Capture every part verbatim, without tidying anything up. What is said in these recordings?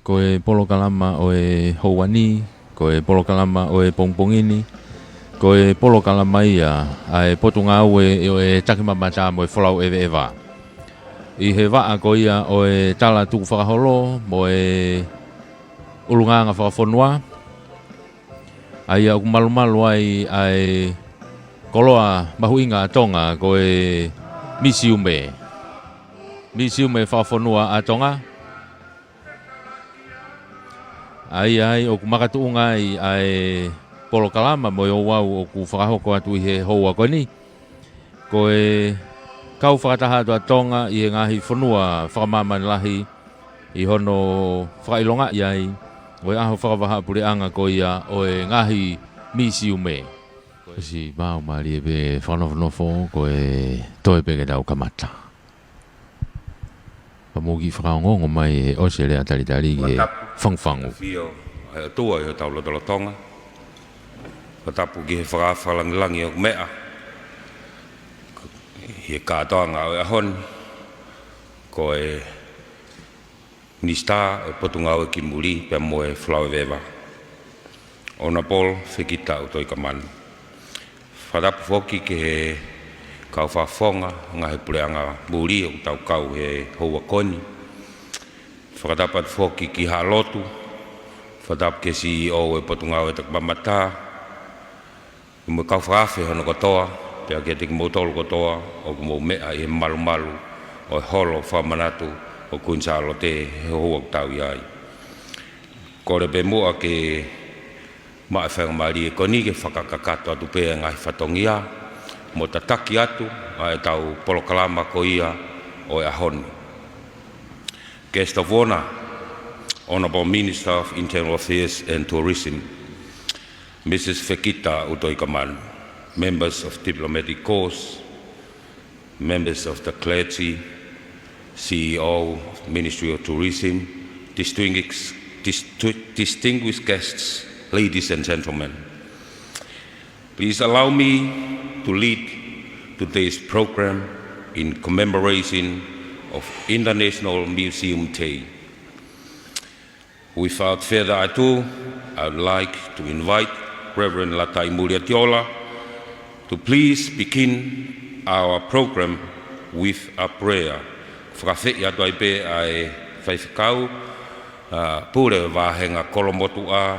Ko e polokalama ʻo e houa ni, ko e polokalama ʻo e pongipongi ni, ko e polokalama ia ʻa e Potungāue ʻo e Takimamata mo e Folau ʻEveʻeva. ʻI he vaʻa ko ia ʻo e tala tukufakaholo mo e ʻulungaanga fakafonua, ʻa ia ʻoku malumalu ai ʻa e koloa mahuʻinga ʻa Tonga ko e Misiume. Misiume Fakafonua ʻa Tonga. ʻA ia ai ʻoku makatuʻunga ai ʻa e polokalama mo e ouau ʻoku fakahoko atu ʻi he houa ko eni. Ko e kau fakataha atu ʻa Tonga ʻi he ngaahi fonua fakamāmani lahi ʻi hono fakaʻilongaʻi ai ʻo e ʻaho fakavahaʻapuleʻanga ko ia ʻo e ngaahi misiume. Ko e si mau mālie pē fakanofonofo ko e toe pē ke tau kamata. Ka mou kiʻi fakaongoongo mai ʻe ʻosi e lea talitali ki he fangufangu. Fio, ʻa e ʻOtua ʻi hotau lotolotonga. Fakatapu ki he fakafakalāngilangi ʻoku meʻa ʻi he kātoanga ʻo e ʻaho ni. Ko e Minisitā ʻo e Potungāue ki Muli pea mo e Folau ʻEveʻeva, Honourable Fekita ʻUtoikamanu. Fakatapu foki ki he kau fakafofonga ngaahi puleʻanga muli ʻoku tau kau he houa ko eni. Fakatapu atu foki ki Haʻa Lotu. Fakatapu ki he C E O ʻo e Potungāue Takimamata mo e kau fakaafe hono kotoa, pea kiate kimoutolu kotoa ʻoku mou meʻa ʻi he malumalu ʻo e holo fakamanatu ʻo Kuini Sālote he houa ʻoku tau ʻi ai. Kole pē muʻa ke maʻu e faingamālie ko eni ke fakakakato atu pē e ngaahi fatongia mo tataki atu ʻa ʻetau polokalama ko ia ʻo e ʻaho ni. Guest of Honour, Honourable Minister of Internal Affairs and Tourism, Missus Fekita ʻUtoikamanu, members of diplomatic corps, members of the clergy, C E O of Ministry of Tourism, distinguished, dis-, distinguished guests, ladies and gentlemen. Please allow me to lead today's program in commemoration of International Museum Day. Without further ado, I would like to invite Reverend Lataimuli Atiola to please begin our program with a prayer. Fakafeʻi atu ai pē ʻa e faifekau, ʻa, pule vāhenga Kolomotuʻa,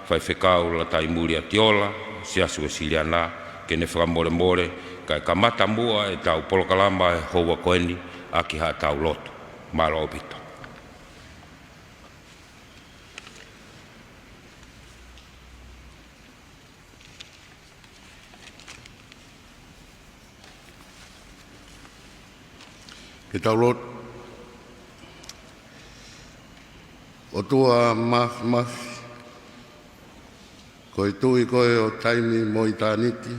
Faifekau Lataimuli Atiola, Siasi Uēsiliana, ke ne fakamolemole, kae kamata muʻa ʻetau polokalama he houa ko eni ʻaki haʻatau lotu. Mālō ʻaupito. Ke tau lotu. ʻOtua Māfimafi, ko e Tuʻi koe ʻo taimi mo ʻitāniti,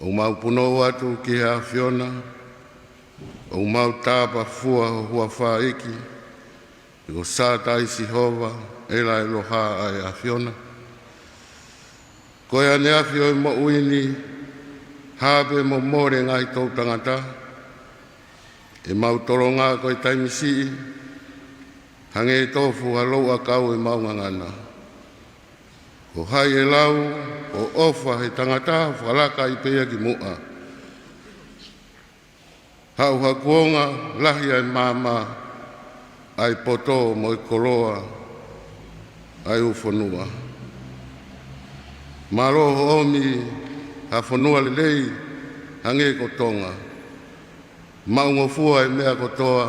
ʻoku mau punou atu ki he ʻAfiona, ʻoku mau tāpafua ho huafa ʻEiki, he ko Sātai Sihova ʻe la e loha ʻa e ʻAfiona. Ko e ʻaneafi ʻo e moʻui ni, hā pē mo mole ngaahi toʻutangata, ʻemau tolonga ko e taimi siʻi, hangē tofu ha louʻakau ʻemau ngangana. Ko hai ʻe lau ʻo ʻofa he tangata, fakalaka ai pē ia ki muʻa. Haʻu ha kuonga lahi ʻa e maama, ʻa e poto mo e koloa ʻa e ʻū fonua. Mālō hoʻo ʻomi ha fonua lelei hangē ko Tonga. Maʻungofua e meʻa kotoa,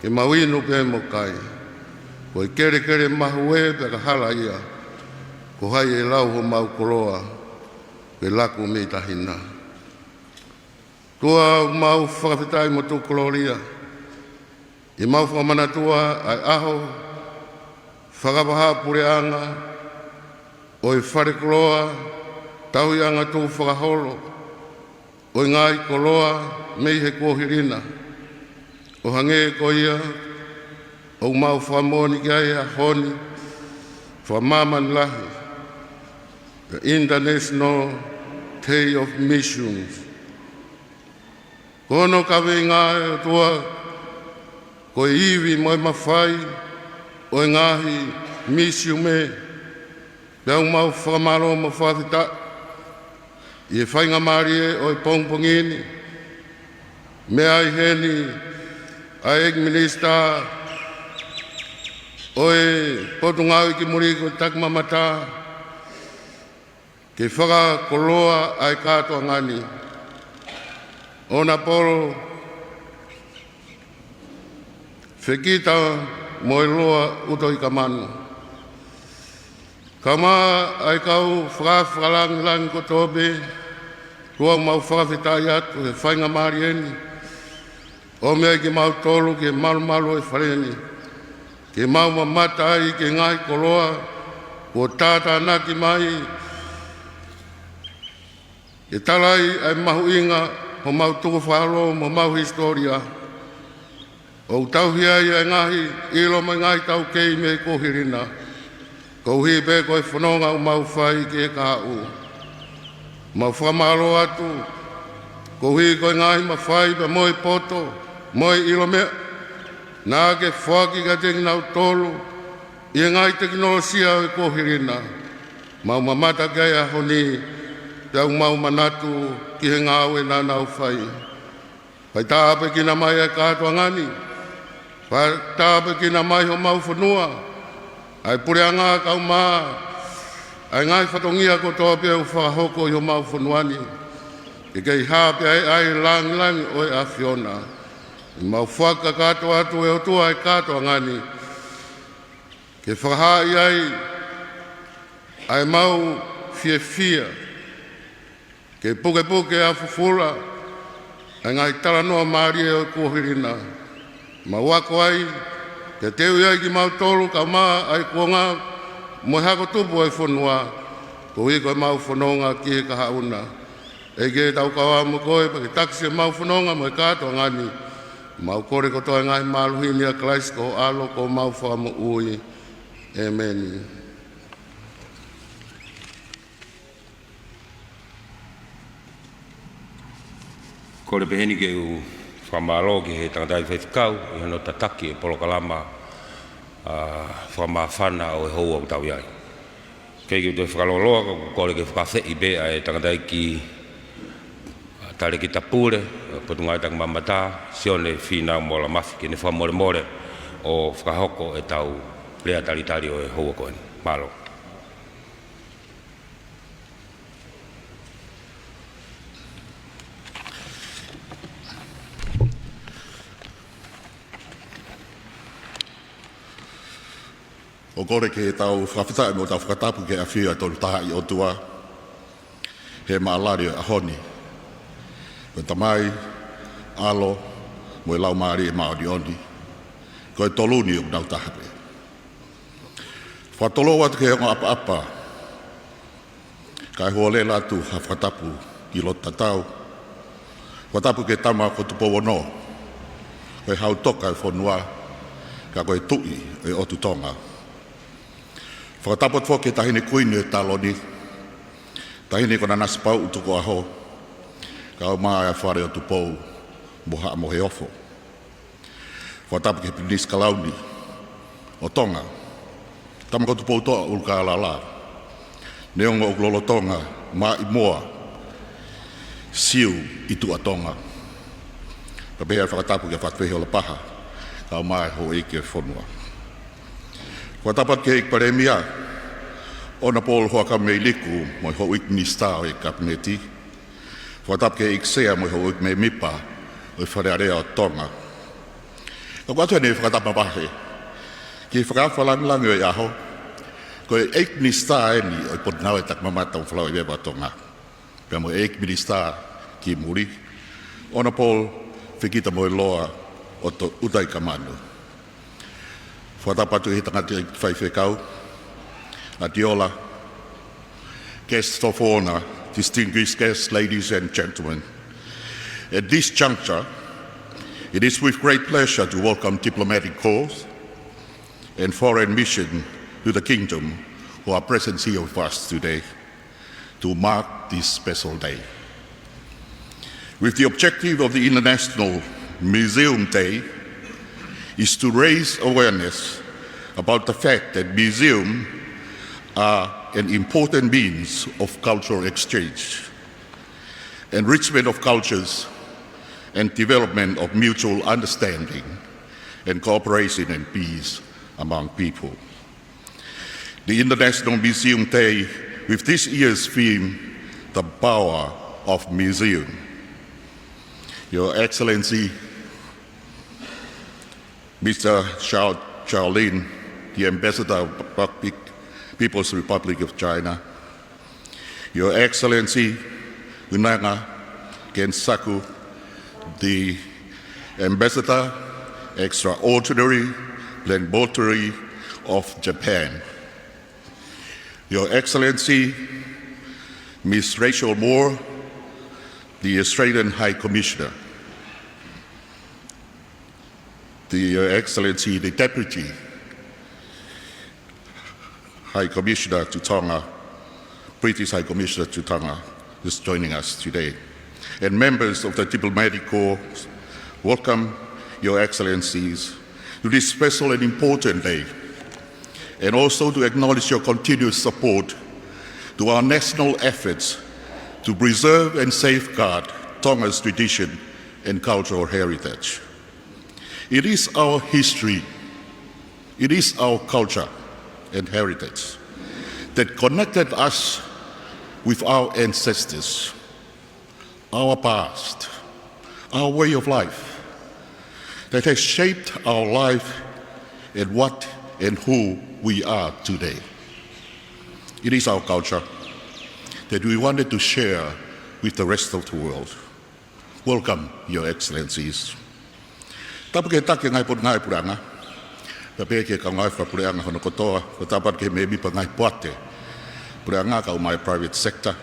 ke mau inu pē mo kai. Ko e kelekele mahuʻinga pē ka hala ia, ko hai ʻe lau homau koloa, ke laku mei tahina. ʻOtua, ʻoku mau fakafetaʻi mo tuku kolōlia, ʻi heʻemau fakamanatua ʻa e ʻaho fakavahaʻapuleʻanga ʻo e falekoloa, tauhi ʻanga tukufakaholo ʻo e ngaahi koloa mei he kuohili na. ʻO hangē ko ia ʻoku mau fakamoʻoni ki ai he ʻaho ni, fakamāmani lahi, the International Day of Missions. Ko hono kaveinga, ʻe ʻOtua, ko e ivi mo e mafai ʻo e ngaahi misiume, pea ʻoku mau fakamālō mo fakafetaʻi ʻi he faingamālie ʻo e pongipongi ni, meʻa ai heni ʻa e ʻEiki Minisitā ʻo e Potungāue ki Muli ko e Takimamatā, ke fakakoloa ʻa e kātoanga ni. Honourable Fekita Moeloa ʻUtoikamanu, kae ʻumaʻā ʻa e kau fakafofonga fakalāngilangi kotoa pē, ʻoku mau fakafetaʻi atu he faingamālie ni ʻo meʻa ai kimautolu ki he malumalu ʻo e fale ni, ke mau mamata ai ki he ngaahi koloa kuo tātānaki mai, ke tala ai ʻa e mahuʻinga ʻo homau tukufakaholo mo homau hisitōlia. ʻOku tauhi ai ʻa e ngaahi ʻilo mo e ngaahi taukei mei he kuohili na, koeʻuhi pē ko e fononga ʻoku mau fai ki he kahaʻu. Mau fakamālō atu koeʻuhi ko e ngaahi mafai pea mo e poto mo e ʻilo meʻa naʻa ke foaki kiate kinautolu ʻi he ngaahi tekinolosia ʻo e kuohili na. Mau mamata ki ai he ʻaho ni, pea ʻoku mau manatu ki he ngāue naʻa nau fai. Fai tāpuekina mai ʻa e kātoanga ni. Fai tāpuekina mai homau fonua, ʻa e puleʻanga kae ʻumaʻā ʻa e ngaahi fatongia kotoa pē ʻoku fakahoko ʻi homau fonua ni, ke kei hā pē ʻa e ʻai lāngilangi ʻo e ʻAfiona. ʻOku mau fakakakato atu, ʻe ʻOtua, ʻa e kātoanga ni, ke fakahaaʻi ai ʻa ʻemau fiefia, ke pukepuke ʻa fufula ʻa e ngaahi talanoa mālie ʻo e kuohili na. Mau ako ai, ke teuʻi ai kimautolu kae ʻumaʻā ʻa e kuonga mo e hako tupu ʻo e fonua, koeʻuhi ko ʻemau fononga ki he kahaʻu na. ʻEiki ē, tau kau ā mo koe, pea ke takisi ʻemau fononga mo e kātoanga ni. Mau kole kotoa ʻa e ngaahi mālohi ni ʻia Kalaisi ko ho ʻAlo ko homau Fakamoʻui. ʻĒmeni. Kole pē heni ke u fakamālō ki he tangataʻeiki faifekau ʻi hono tataki e polokalama, ʻa, fakamāfana ʻo e houa ʻoku tau ʻi ai. Kei ke u toe fakalōloa, ka ʻoku ou kole ke fakaafeʻi pē ʻa e tangataʻeiki talēkita pule ʻo e Potungāue Takimamatā, Sione Fīnau Moalamafi, ke ne fakamolemole ʻo fakahoko ʻetau lea talitali ʻo e houa ko eni. Mālō. ʻOku kole ke tau fakafetaʻi mo tau fakatapu ki he ʻafio ʻa e Tolu Tahaʻi ʻOtua he mālali ʻo e ʻaho ni. Ko e Tamai, ʻAlo, mo e Laumālie Māʻoniʻoni. Ko e tolu ni ʻoku nau taha pē. Fakatulou atu ki he ongo ʻapaʻapa, kae hualela atu ha fakatapu ʻi loto tatau. Fakatapu ki he tama ko Tupou Ono, ko e Hau Toka ʻo e fonua, ka ko e Tuʻi ʻo e ʻOtu Tonga. Fakatapu atu foki ki he Taʻahine Kuini ʻo e Taloni, Taʻahine ko Nanasipauʻu Tukuʻaho, kae ʻumaʻā ʻa e Fale ʻo Tupou mo Haʻa Moheofo. Fakatapu ki he Pilinisi Kalauni ʻo Tonga, Tama ko Tupoutoʻa ʻUlukalala, neongo ʻoku lolotonga maʻimoa Siu ʻi Tuʻa Tonga. Pea pehē ʻa e fakatapu kia Fatafehi Holopaha, kae ʻumaʻā e houʻeiki ʻo e fonua. Fakatapu atu ki he ʻEiki Palēmia, Honourable Huʻakavameiliku mo e houʻeiki minisitā ʻo e Kapineti. Fakatapu ki he ʻEiki Sea mo e houʻeiki mēmipa ʻo e Fale Alea ʻo Tonga. Ka ʻoku ʻoatu eni e fakatapu makehe ki he fakafofonga lāngilangi ʻo e ʻaho, ko e ʻEiki Minisitā eni ʻo e Potungāue Takimamatā mo Falaoiveva ʻo Tonga, pea mo e ʻEiki Minisitā ki Muli, Honourable Fekita Moeloa ʻUtoikamanu. Fakatapu atu ki he tangataʻeiki faifekau, ʻAtiola, guests of honor, distinguished guests, ladies and gentlemen. At this juncture, it is with great pleasure to welcome diplomatic corps and foreign mission to the kingdom who are present here with us today to mark this special day. With the objective of the International Museum Day, is to raise awareness about the fact that museums are an important means of cultural exchange, enrichment of cultures, and development of mutual understanding and cooperation and peace among people. The International Museum Day, with this year's theme, The Power of Museum. Your Excellency, Mister Zhao, Zhao Lin, the Ambassador of Republic, People's Republic of China. Your Excellency, ʻUnanga Kensaku, the Ambassador, Extraordinary Plenipotentiary of Japan. Your Excellency, Miss Rachel Moore, the Australian High Commissioner. The, Your Excellency, the Deputy High Commissioner to Tonga, British High Commissioner to Tonga, is joining us today. And members of the diplomatic corps, welcome, Your Excellencies, to this special and important day, and also to acknowledge your continuous support to our national efforts to preserve and safeguard Tonga's tradition and cultural heritage. It is our history, it is our culture and heritage that connected us with our ancestors, our past, our way of life, that has shaped our life and what and who we are today. It is our culture that we wanted to share with the rest of the world. Welcome, Your Excellencies. Tapu ki he taki ʻo e ngaahi potungāue puleʻanga, pea pehē ki he kau ngāue fakapuleʻanga hono kotoa, pea tapu atu ki he mēmipa ngaahi poate puleʻanga kae ʻumaʻā e private sector.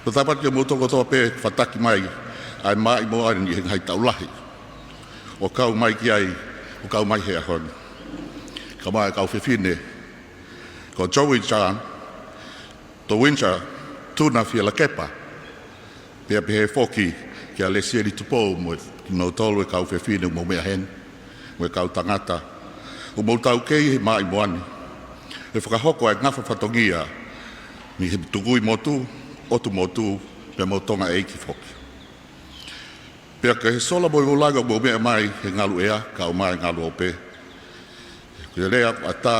Pea tapu atu ki he moutolu kotoa pē fataki mai ʻa e maʻimoani ʻi he ngaahi taʻu lahi ʻo kau mai ki ai, ʻo kau mai he ʻaho ni. Kae ʻumaʻā e kau fefine ko Joey Chan, Towinja Tuna Fielakepa, pea pehē foki kia Lesieli Tupou mo kimoutolu e kau fefine ʻoku mou meʻa heni, mo e kau tangata ʻoku mou taukei he maʻimoani, ʻe fakahoko ʻa e ngafa fatongia mei he tukui motu, ʻotu motu, pea mo Tonga ʻeiki foki. Pea ko e sola mo e vūlangi ʻoku mou meʻa mai he ngalu ʻea, kae ʻumaʻā e ngalu ope, ko e lea ʻoku ʻatā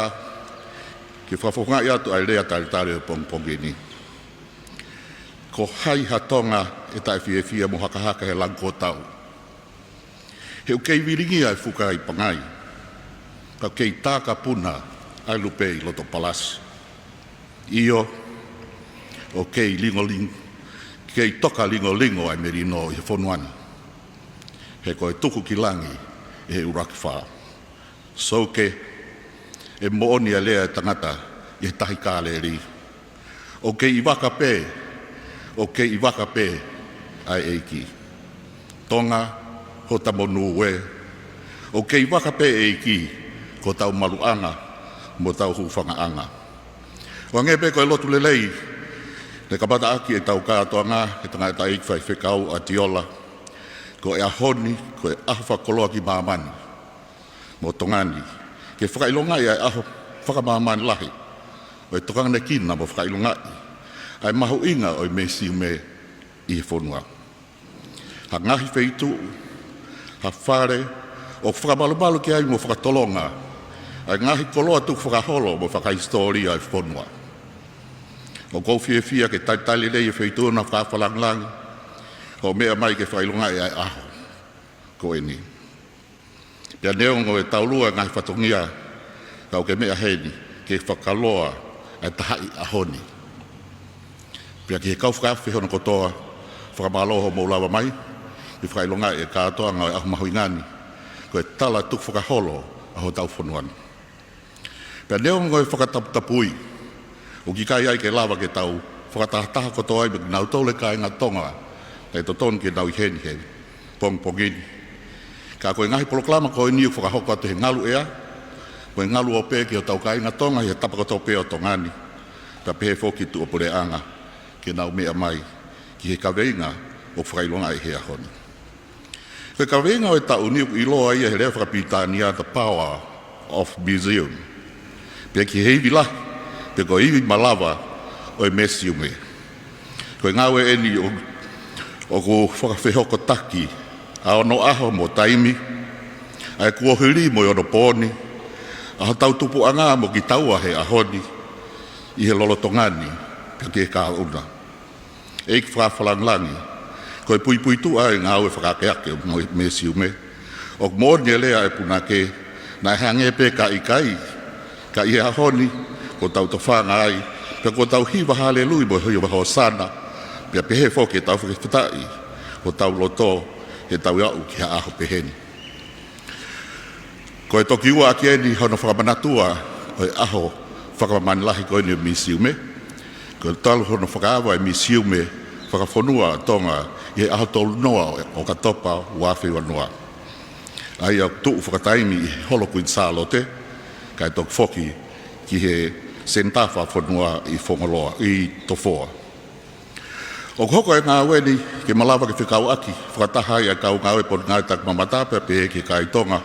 ke fakafofongaʻi atu ʻa e lea talitali ʻo e pongipongi ni. Ko hai ha Tonga ʻe taʻefiefia mo hakahaka he langi kuo tau? He ʻoku kei vilingia e fuka ʻi Pangai, ka ʻoku kei tākapuna ʻa e lupe ʻi loto palasi. ʻIo, ʻoku kei lingoling-, kei toka lingolingo ʻa e melino ʻi he fonua ni, he ko e tuku ki langi ʻe he ʻuluaki fā. Souke, ʻe moʻoni ʻa e lea ʻa e tangata ʻi he Tahi Kāleli. ʻOku kei ʻi vaka pē, ʻoku kei ʻi vaka pē ʻa e ʻEiki. Tonga, hota monū ē, ʻoku kei ʻi vaka pē ʻEiki, ko hotau maluʻanga mo hotau hūfangaʻanga. ʻO hangē pē ko e lotu lelei naʻe kamataʻaki ʻetau kātoanga ʻe he tangataʻeiki faifekau ʻAtiola, ko e ʻaho ni ko e ʻaho fakakoloa ki māmani mo Tonga ni, ke fakaʻilongaʻi ʻa e ʻaho fakamāmani lahi ʻo e tokangaekina mo fakaʻilongaʻi ʻa e mahuʻinga ʻo e mesiume ʻi he fonua. Ha ngaahi feituʻu, ha fale ʻoku fakamalumalu ki ai mo fakatolonga ʻa e ngaahi koloa tukufakaholo mo fakahisitōlia ʻo e fonua. ʻOku ou fiefia ke talitali lelei e feituʻu na fakaʻapaʻapa langilangi ʻoku meʻa mai ke fakaʻilongaʻi ʻa e ʻaho ko eni. Pea neongo ʻe taulua e ngaahi fatongia, ka ʻoku ke meʻa heni ke fakakoloa ʻa e tahaʻi ʻaho ni. Pea ki he kau fakaafe hono kotoa, fakamālō hoʻomou lava mai ke fakaʻilongaʻi e kātoanga ʻo e ʻaho mahuʻinga ni, ko e tala tukufakaholo ʻa hotau fonua ni. Pea neongo e fakataputapui, ʻoku ʻikai ai ke lava ke tau fakatahataha kotoa ai mo kinautolu e kāinga Tonga naʻe totonu ke nau ʻi heni he pongipongi ni. Ka ko e ngaahi polokalama ko eni ʻoku fakahoko atu he ngalu ʻea mo e ngalu ope ki hotau kāinga Tonga ʻi he tapa kotoa pē ʻo Tonga ni, pea pehē foki ki tuʻapuleʻanga ke nau meʻa mai ki he kaveinga ʻoku fakaʻilongaʻi he ʻaho ni. Ko e kaveinga ʻo e taʻu ni ʻoku ʻiloa ia he lea fakapilitānia The Power of Museum, pea ki he ivi lahi, pe ko e ivi malava ʻo e mesiume. Ko e ngāue ʻeni ʻo, ʻoku fakafehokotaki ʻa hono ʻaho mo e taimi, ʻa e kuohili mo e onopooni, ʻa hotau tupuʻanga mo kitaua he ʻaho ni, ʻi he lolotonga ni, pea ki he kahaʻu na. ʻEiki Fakalangilangi, ko e puipuituʻa e ngāue fakaakeake ʻo e mesiume. ʻOku moʻoni e lea ʻa e punake, naʻe hangē pē ka ʻikai, ka ʻi he ʻaho ni, kuo tau tofanga ai, pea kuo tau hiva haleluia mo hiva hōsana, pea pehē foki ʻetau fakafetaʻi hotau loto heʻetau aʻu ki ha ʻaho pehē ni. Ko e toki ua ʻaki ʻeni hono fakamanatua ʻo e ʻaho fakamāmani lahi ko ʻeni ʻo e misiume. Ko e talu hono fakaava e Misiume Fakafonua ʻa Tonga ʻi he ʻaho tolu noa ʻo ʻOkatopa ua afe ua noa. ʻA ia ʻoku tuʻu fakataimi ʻi he Holo Kuini Sālote, kae toki foki ki he Senitā Fakafonua ʻi Fongoloa, ʻi Tofoa. ʻOku hoko e ngāue ni ke malava ke fekauʻaki fakataha ai ʻa e kau ngāue pō ni ngāue takimamata pea pehē ki he kakai Tonga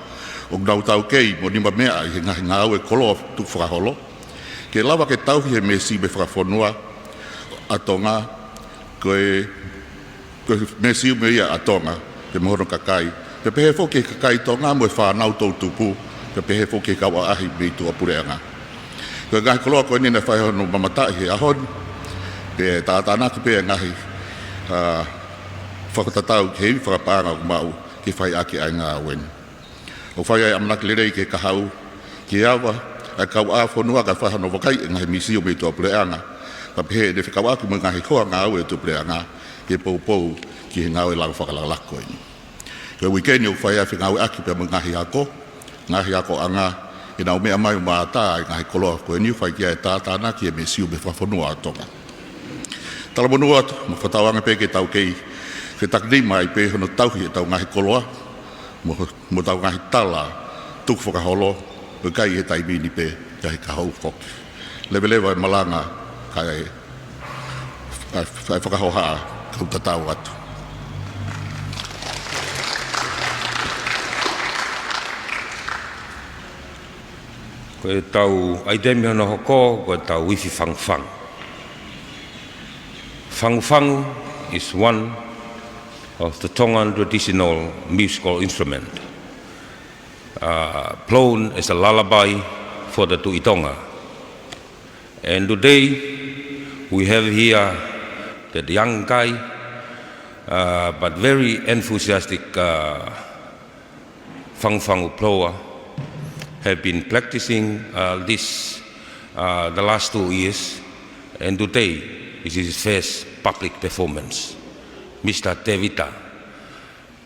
ʻoku nau taukei mo nimameaʻa ʻi he ngaahi ngāue koloa tukufakaholo, ke lava ke tauhi e Misiume Fakafonua ʻa Tonga, ko e, ko e misiume ia ʻa Tonga, pea mo hono kakai, pea pehē foki ki he kakai Tonga mo e fānau toʻutupu, pea pehē foki ki he kau ʻaʻahi mei tuʻapuleʻanga. Ko e ngaahi koloa ko ʻeni naʻe fai hono mamataʻi he ʻaho ni, pea tātānaki pē e ngaahi, ā, fakatatau ki he ivi fakapaʻanga ʻoku maʻu ke fai ʻaki ʻa e ngāue ni. ʻOku fai ai ʻamanaki lelei ki he kahaʻu, ke ava ʻa e kau ʻā fonua kae fai hono vakai e ngaahi misiume mei tuʻapuleʻanga, pea pehē ʻene fekauʻaki mo e ngaahi hoa ngāue ʻa e tuʻapuleʻanga, ke poupou ki he ngāue langa fakalakalaka ko ʻeni. Ko e uike ni ʻoku fai ai e fengāueʻaki pea mo e ngaahi ako, ngaahi akoʻanga, ke nau meʻa mai ʻo mātā e ngaahi koloa ko ʻeni ʻoku fai ki ai e tātānaki e Misiume Fakafonua ʻa Tonga. Talamonū atu, mo fakatauange pē ke tau kei fetakinima ai pē hono tauhi ʻetau ngaahi koloa, mo, mo ʻetau ngaahi tala tukufakaholo, ʻo ʻikai ʻi he taimi ni pē, ka he kahaʻu foki. Leveleva e malanga, kae ʻai, ʻai fakahohaʻa, kau tatau atu. Ko ʻetau ʻaitemi hono hoko, ko ʻetau ifi fangufangu. Fangufangu is one of the Tongan traditional musical instrument, uh, blown as a lullaby for the Tuʻi Tonga. And today, we have here that young guy, uh, but very enthusiastic, uh, fangufangu blower, have been practicing, uh, this, uh, the last two years, and today is his first public performance. Mister Tevita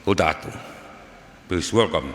Utaatu. Please welcome.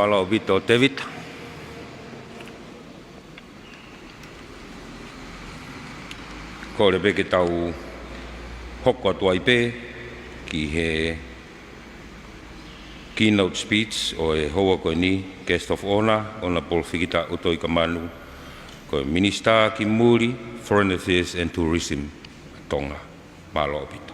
Mālō ʻaupito Tēvita. Kole pē ke tau hoko atu ai pē ki he keynote speech ʻo e houa ko eni, guest of honour, Honourable Fikita ʻUtoikamanu, ko e Minisitā ki muli, Foreign Affairs and Tourism, Tonga. Mālō ʻaupito.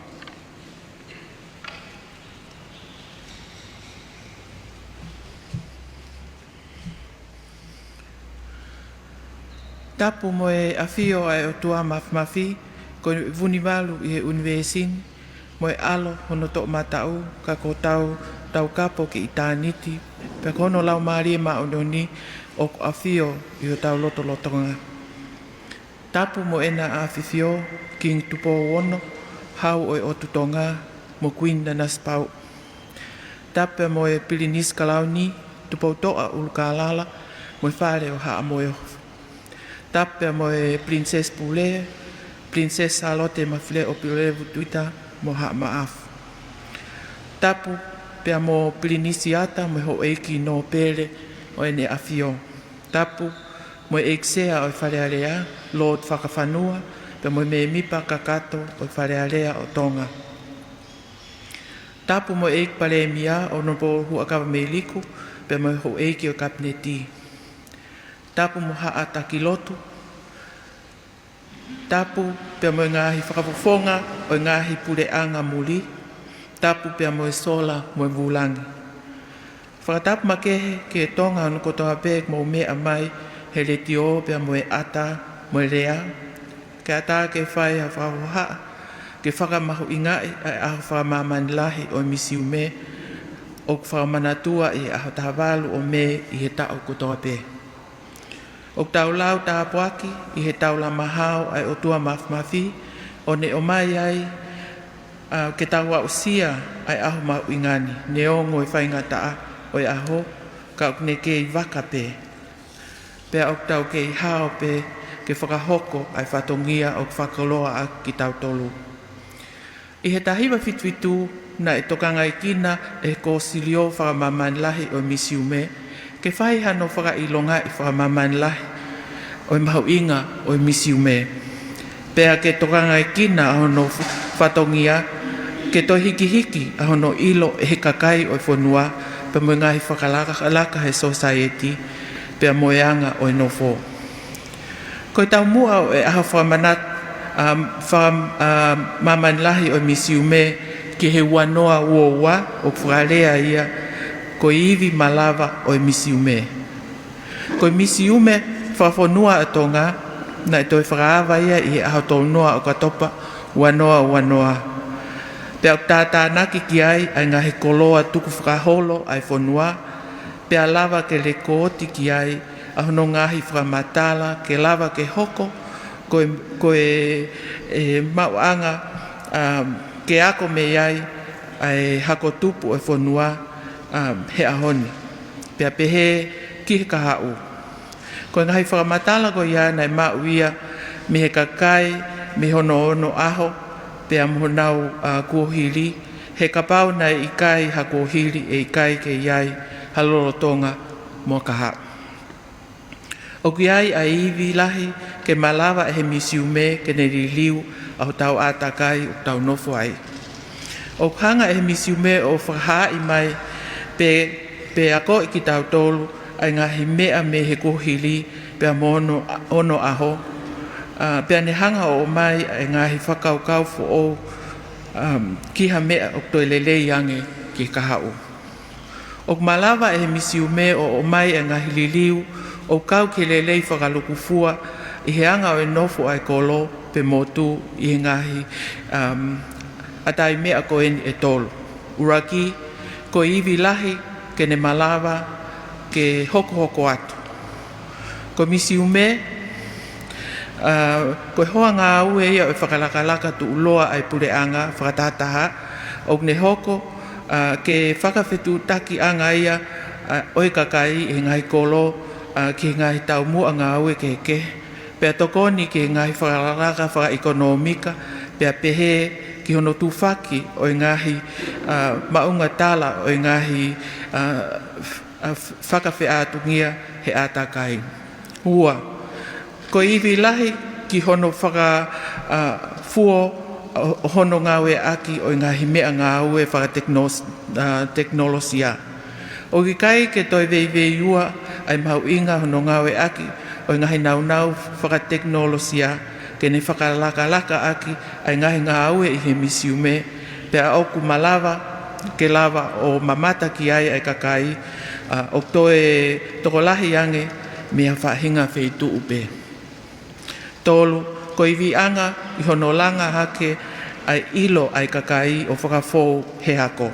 Tapu mo e ʻafio ʻa e ʻOtua Māfimafi, ko e Vunivalu ʻi he ʻunivēsi ni, mo e ʻAlo hono toʻomataʻu, ka ko hotau Taukapo ki ʻitāniti, pea ko hono Laumālie Māʻoniʻoni ʻoku ʻafio ʻi hotau lotolotonga. Tapu mo ʻEna ʻAfifio, Kingi Tupou Ono, Hau ʻo e ʻOtu Tonga, mo Kuini Nanasipauʻu. Tapu pea mo e Pilinisi Kalauni, Tupoutoʻa ʻUlukālala, mo e Fale ʻo Haʻa Moheofo. Tapu pea mo e Pilinisesi Pule, Pilinisesi Sālote Mafileʻo Pulevu Tuvita, mo Haʻa Maʻafu. Tapu pea mo Pilinisi Ata mo e Houʻeiki Nōpele ʻo ʻEne ʻAfio. Tapu mo e ʻEiki Sea ʻo e Fale Alea, Lord Fakafanua, pea mo e mēmipa kakato ʻo e Fale Alea ʻo Tonga. Tapu mo e ʻEiki Palēmia, Honourable Huʻakavameiliku, pea mo e houʻeiki ʻo e Kapineti. Tapu mo Haʻa Taki Lotu. Tapu pea mo e ngaahi fakafofonga ʻo e ngaahi puleʻanga muli. Tapu pea mo e sola mo e vūlangi. Fakatapu makehe ki he Tonga hono kotoa pē ʻoku mou meʻa mai he letiō pea mo e ʻata mo e lea, ke ʻatā ke fai ha fakahohaʻa ke fakamahuʻingaʻi ʻa e ʻaho fakamāmani lahi ʻo e Misiume, ʻoku fakamanatua ʻi he ʻaho taha valu ʻo Mē ʻi he taʻu kotoa pē. ʻOku tau lau tāpuaki ʻi he taulama hao ʻa e ʻOtua Māfimafi, ʻo ne ʻomai ai, ā, ke tau aʻusia ʻa e ʻaho mahuʻinga ni, neongo e faingataʻa ʻo e ʻaho, ka ʻoku ne kei vaka pē. Pea ʻoku tau kei hao pē ke fakahoko ʻa e fatongia ʻoku fakakoloa ʻaki kitautolu. ʻI he taha hiva fitu fitu, naʻe tokangaekina ʻe he Kōsilio Fakamāmani Lahi ʻo e Misiume ke fai hano fakaʻilongaʻi fakamāmani lahi ʻo e mahuʻinga ʻo e Misiume. Pea ke tokangaekina ʻa hono fatongia ke toe hikihiki ʻa hono ʻilo ʻe he kakai ʻo e fonua, pea mo e ngaahi fakalakalaka he sōsaieti, pea mo e anga ʻo e nofo. Ko e taumuʻa ʻo e ʻaho fakamanat-, ā, faka-, ā, māmani lahi ʻo e Misiume ki he ua noa ua ua, ʻoku fakalea ia ko e ivi malava ʻo e Misiume. Ko e Misiume Fakafonua ʻa Tonga, naʻe toe fakaava ia ʻi he ʻaho tolu noa ʻo ʻOkatopa ua noa ua noa. Pea ʻoku tātānaki ki ai ʻa e ngaahi koloa tukufakaholo ʻa e fonua, pea lava ke lekooti ki ai ʻa hono ngaahi fakamatala ke lava ke hoko ko e, ko e, e, maʻuʻanga, um, ke ako mei ai ʻa e hako tupu ʻo e fonua, um, he ʻaho ni. Pea pehē ki he kahaʻu. Ko e ngaahi fakamatala ko ia naʻe maʻu ia mei he kakai, mei hono ono ʻaho, pea mo honau, ā, kuohili, he kapau naʻe ʻikai ha kuohili ʻe ʻikai ke ʻi ai ha lolotonga mo ha kahaʻu. ʻOku ʻi ai ʻa e ivi lahi ke malava ʻe he misiumé ke ne liliu ʻa hotau ʻātakai ʻoku tau nofo ai. ʻOku hanga ʻe he misiumé ʻo fakahaaʻi mai pe, pe akoʻi kitautolu ʻa e ngaahi meʻa mei he kuohilí pea mo hono, hono ʻahó, ʻa, pea ne hanga ʻo ʻomai ʻa e ngaahi fakakaukau foʻou, um, ki ha meʻa ʻoku toe lelei ange ki he kahaʻú. ʻOku malava ʻe he misiumé ʻo ʻomai ʻa e ngaahi liliu ʻoku kau ki he lelei fakalūkufua ʻi he anga ʻo e nofo ʻa e koló pe motú ʻi he ngaahi, um, ʻatai meʻa ko eni ʻe tolu. ʻUluakí, ko e ivi lahi ke ne malava ke hokohoko atu. Ko e misiumé, ʻa, ko e hoa ngāue ia ʻo e fakalakalaka tuʻuloa ʻa e puleʻanga fakatahataha, ʻoku ne hoko, ʻa, ke fakafetuʻutakiʻanga ia, ʻa, ʻo e kakai ʻi he ngaahi koló, ʻa, ki he ngaahi taumuʻa ngāue kehekehe, pea tokoni ki he ngaahi fakalakalaka fakaʻekonōmika, pea pehē ki hono tufaki ʻo e ngaahi, ʻa, maʻuʻanga tala ʻo e ngaahi, ʻa, f-, ʻa, f-, fakafeʻātungia he ʻātakai. Ua, ko e ivi lahi ki hono faka-, ʻa, fuo ʻo, ʻo hono ngāueʻaki ʻo e ngaahi meʻangāue fakateknos-, ʻa, tekinolosia. ʻOku ʻikai ke toe veiveiua ʻa e mahuʻinga hono ngāueʻaki ʻo e ngaahi nāunau fakatekinolosia ke ne fakalakalakaʻaki ʻa e ngaahi ngāue ʻi he misiumé, pea ʻoku malava ke lava ʻo mamata ki ai ʻa e kakai, ʻa, ʻoku toe tokolahi ange mei ha faʻahinga feituʻu pē. Tolu, ko e iviʻanga ʻi hono langa hake ʻa e ʻilo ʻa e kakai ʻo fakafou he akó.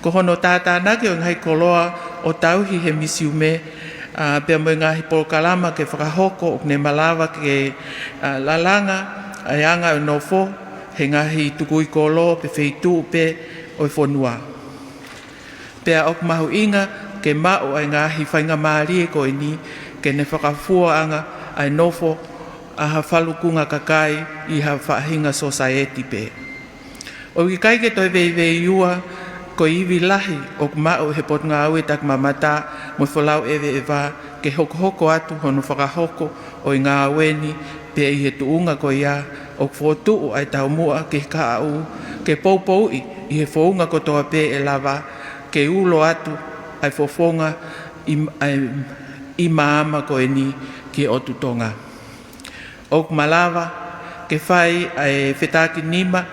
Ko hono tātānaki ʻo e ngaahi koloa ʻo tauhi he misiumé, ʻa, pea mo e ngaahi polokalama ke fakahoko ʻoku ne malava ke, ʻa, lalanga ʻa e anga ʻo e nofo he ngaahi tukui kolo pe feituʻu pē ʻo e fonuá. Pea ʻoku mahuʻinga ke maʻu ʻa e ngaahi faingamālie ko ʻeni ke ne fakafuoʻanga ʻa e nofo ʻa ha falukunga kakai ʻi ha faʻahinga sosaieti pē. ʻOku ʻikai ke toe veiveiua ko e ivi lahi ʻoku maʻu ʻe he Potungāue Takimamatá mo e Folau ʻEveʻevá ke hokohoko atu hono fakahoko ʻo e ngāué ni, pea ʻi he tuʻunga ko ia ʻoku fokotuʻu ʻa e taumuʻa ki he kahaʻú ke poupouʻi ʻi he founga kotoa pē ʻe lavá ke ulo atu ʻa e fofonga ʻi, ʻa e, ʻi māmani ko ʻeni ki he ʻOtu Tonga. ʻOku malava ke fai ʻa e fetakinima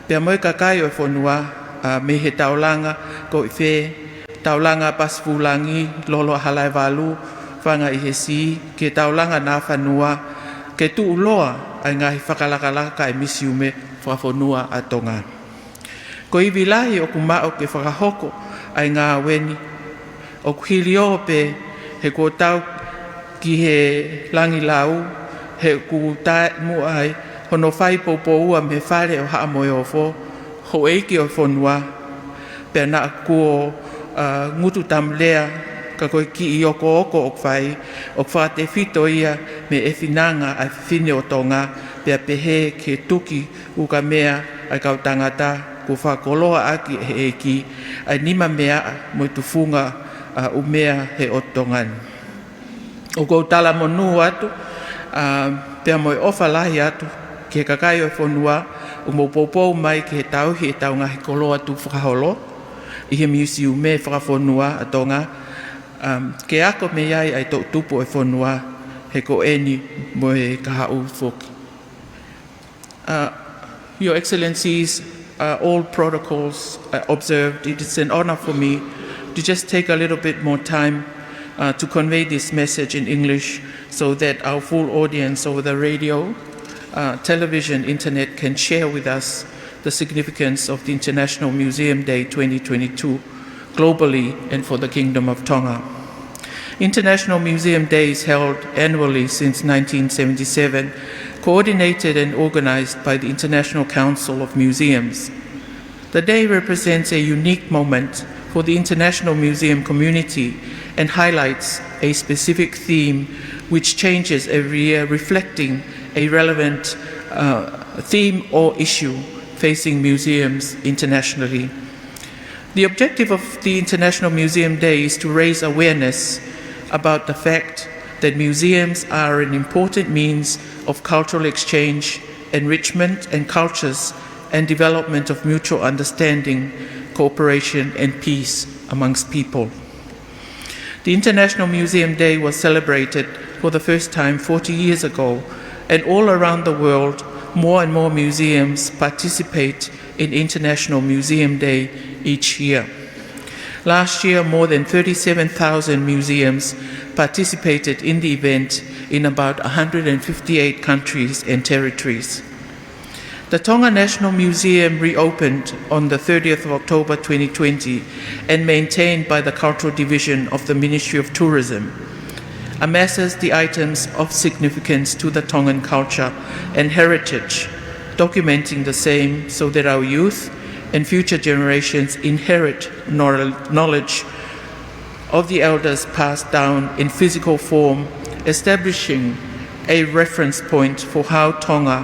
pea mo e kakai ʻo e fonuá, ʻa, mei he taulanga ko ʻIfē, taulanga Pasifūlangi, Lolo ʻa Halaevalu, Fanga ʻi he Siʻí, ki he taulanga Nafanua, ke tuʻuloa ʻa e ngaahi fakalakalaka ʻa e Misiume Fakafonua ʻa Tonga. Ko e ivi lahi ʻoku maʻu ke fakahoko ʻa e ngāué ni, ʻoku hiliō pē he kuo tau ki he langilau, he ʻoku taʻemuʻa ai hono fai poupoua mei he Fale ʻo Haʻa Moheofo, houʻeiki ʻo e fonuá, pea naʻa kuo, ʻa, ngutu tamu lea, ka ko e kiʻi okooko ʻoku fai, ʻoku fakatefito ia mei he ʻefinanga ʻa e fefine ʻo Tonga, pea pehē ki he tuki ukamea ʻa e kau tangata kuo fakakoloaʻaki ʻe he ʻEikí ʻa e nimameaʻa mo e tufunga, ʻa, ʻumea he ʻOtu Tongá ni. ʻOku ou talamonū atu, ʻa, pea mo e ʻofa lahi atu ki he kakai ʻo e fonuá, ʻoku mou poupou mai ki he tauhi ʻetau ngaahi koloa tukufakaholo ʻi he Misiume Fakafonua ʻa Tonga, um, ke ako mei ai ʻa e toʻutupu ʻo e fonuá, he ko ʻeni mo e kahaʻú foki. Uh, Your Excellencies, uh, all protocols, uh, observed, it is an honor for me to just take a little bit more time, uh, to convey this message in English so that our full audience over the radio, uh, television, internet can share with us the significance of the International Museum Day twenty twenty-two globally and for the Kingdom of Tonga. International Museum Day is held annually since nineteen seventy-seven, coordinated and organized by the International Council of Museums. The day represents a unique moment for the international museum community and highlights a specific theme which changes every year, reflecting a relevant, uh, theme or issue facing museums internationally. The objective of the International Museum Day is to raise awareness about the fact that museums are an important means of cultural exchange, enrichment and cultures, and development of mutual understanding, cooperation and peace amongst people. The International Museum Day was celebrated for the first time forty years ago, and all around the world, more and more museums participate in International Museum Day each year. Last year, more than thirty-seven thousand museums participated in the event in about a hundred and fifty-eight countries and territories. The Tonga National Museum reopened on the thirtieth of October twenty twenty and maintained by the Cultural Division of the Ministry of Tourism, amasses the items of significance to the Tongan culture and heritage, documenting the same so that our youth and future generations inherit knowl-, knowledge of the elders passed down in physical form, establishing a reference point for how Tonga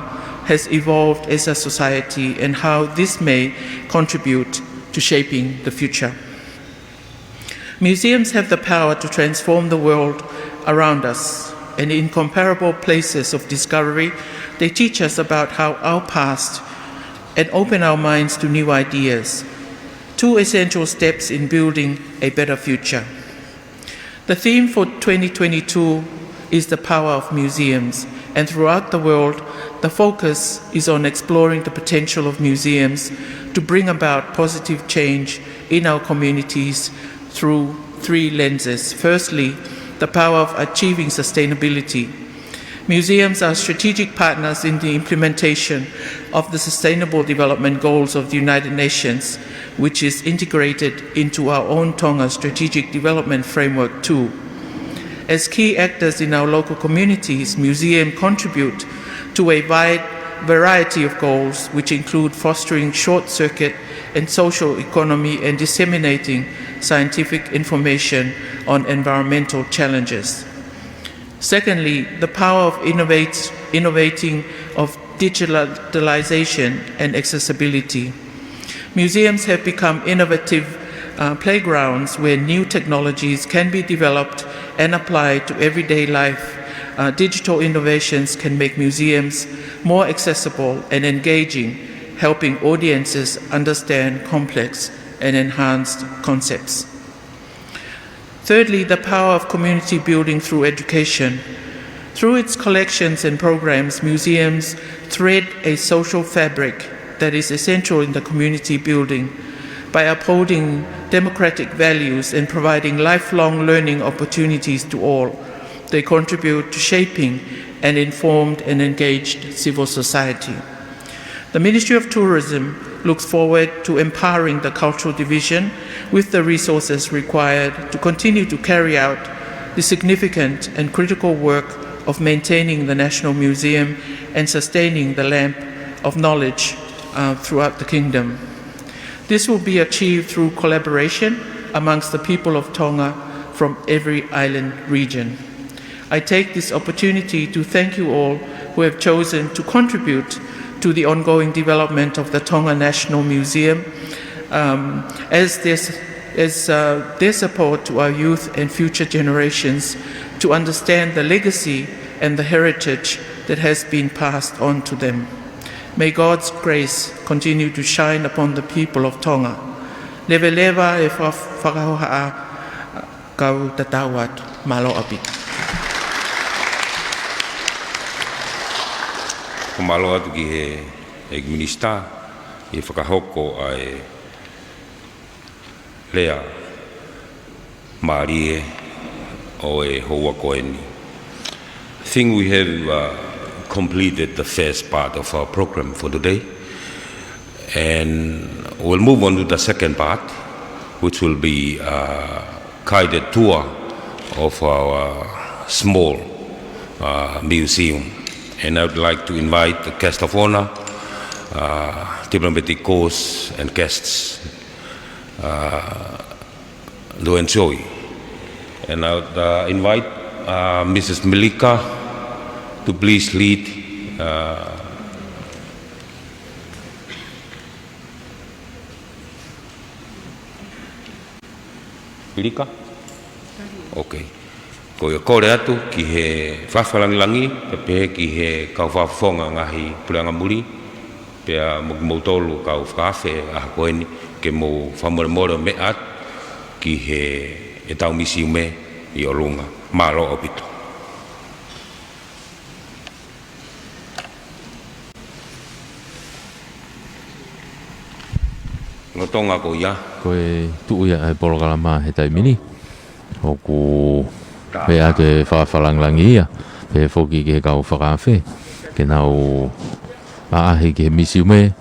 has evolved as a society and how this may contribute to shaping the future. Museums have the power to transform the world around us, and in comparable places of discovery, they teach us about how our past and open our minds to new ideas, two essential steps in building a better future. The theme for twenty twenty-two is the power of museums, and throughout the world, the focus is on exploring the potential of museums to bring about positive change in our communities through three lenses. Firstly, the power of achieving sustainability. Museums are strategic partners in the implementation of the Sustainable Development Goals of the United Nations, which is integrated into our own Tonga Strategic Development Framework too. As key actors in our local communities, museums contribute to a wide variety of goals, which include fostering short circuit and social economy and disseminating scientific information on environmental challenges. Secondly, the power of innovate-, innovating of digitalization and accessibility. Museums have become innovative, uh, playgrounds where new technologies can be developed and applied to everyday life. Uh, digital innovations can make museums more accessible and engaging, helping audiences understand complex and enhanced concepts. Thirdly, the power of community building through education. Through its collections and programs, museums thread a social fabric that is essential in the community building. By upholding democratic values and providing lifelong learning opportunities to all, they contribute to shaping an informed and engaged civil society. The Ministry of Tourism looks forward to empowering the Cultural Division with the resources required to continue to carry out the significant and critical work of maintaining the National Museum and sustaining the lamp of knowledge, uh, throughout the kingdom. This will be achieved through collaboration amongst the people of Tonga from every island region. I take this opportunity to thank you all who have chosen to contribute to the ongoing development of the Tonga National Museum, um, as their, as, uh, their support to our youth and future generations to understand the legacy and the heritage that has been passed on to them. May God's grace continue to shine upon the people of Tonga. Leveleva e fa-, fakahohaʻa, kau tatau atu. Mālō ʻaupito. Ko e mālō atu ki he, he Minisitā ʻi he fakahoko ʻa e lea mālie ʻo e houa ko eni. I think we have, uh, completed the first part of our program for today. And we'll move on to the second part, which will be a guided tour of our small, uh, museum. And I would like to invite the guest of honor, uh, diplomatic corps and guests, uh, to enjoy. And I would, uh, invite, uh, Missus Milika to please lead, uh, Milika? Okay. Ko ia kole atu ki he fakafalangilangi, pea pehē ki he kau fakafofonga ngaahi puleʻanga muli, pea mo kimoutolu kau fakaafe ʻaho ko eni ke mou fakamolemole ʻo meʻa atu ki he ʻetau misiume ʻi ʻolunga. Mālō ʻaupito. Lolotonga ko ia. Ko e tuʻu ia ʻa e polokalama he taimi ni. ʻOku meʻa atu e fakafalangilangi ia. Pea foki ki he kau fakaafe. Ke nau ʻaʻahi ki he misiume.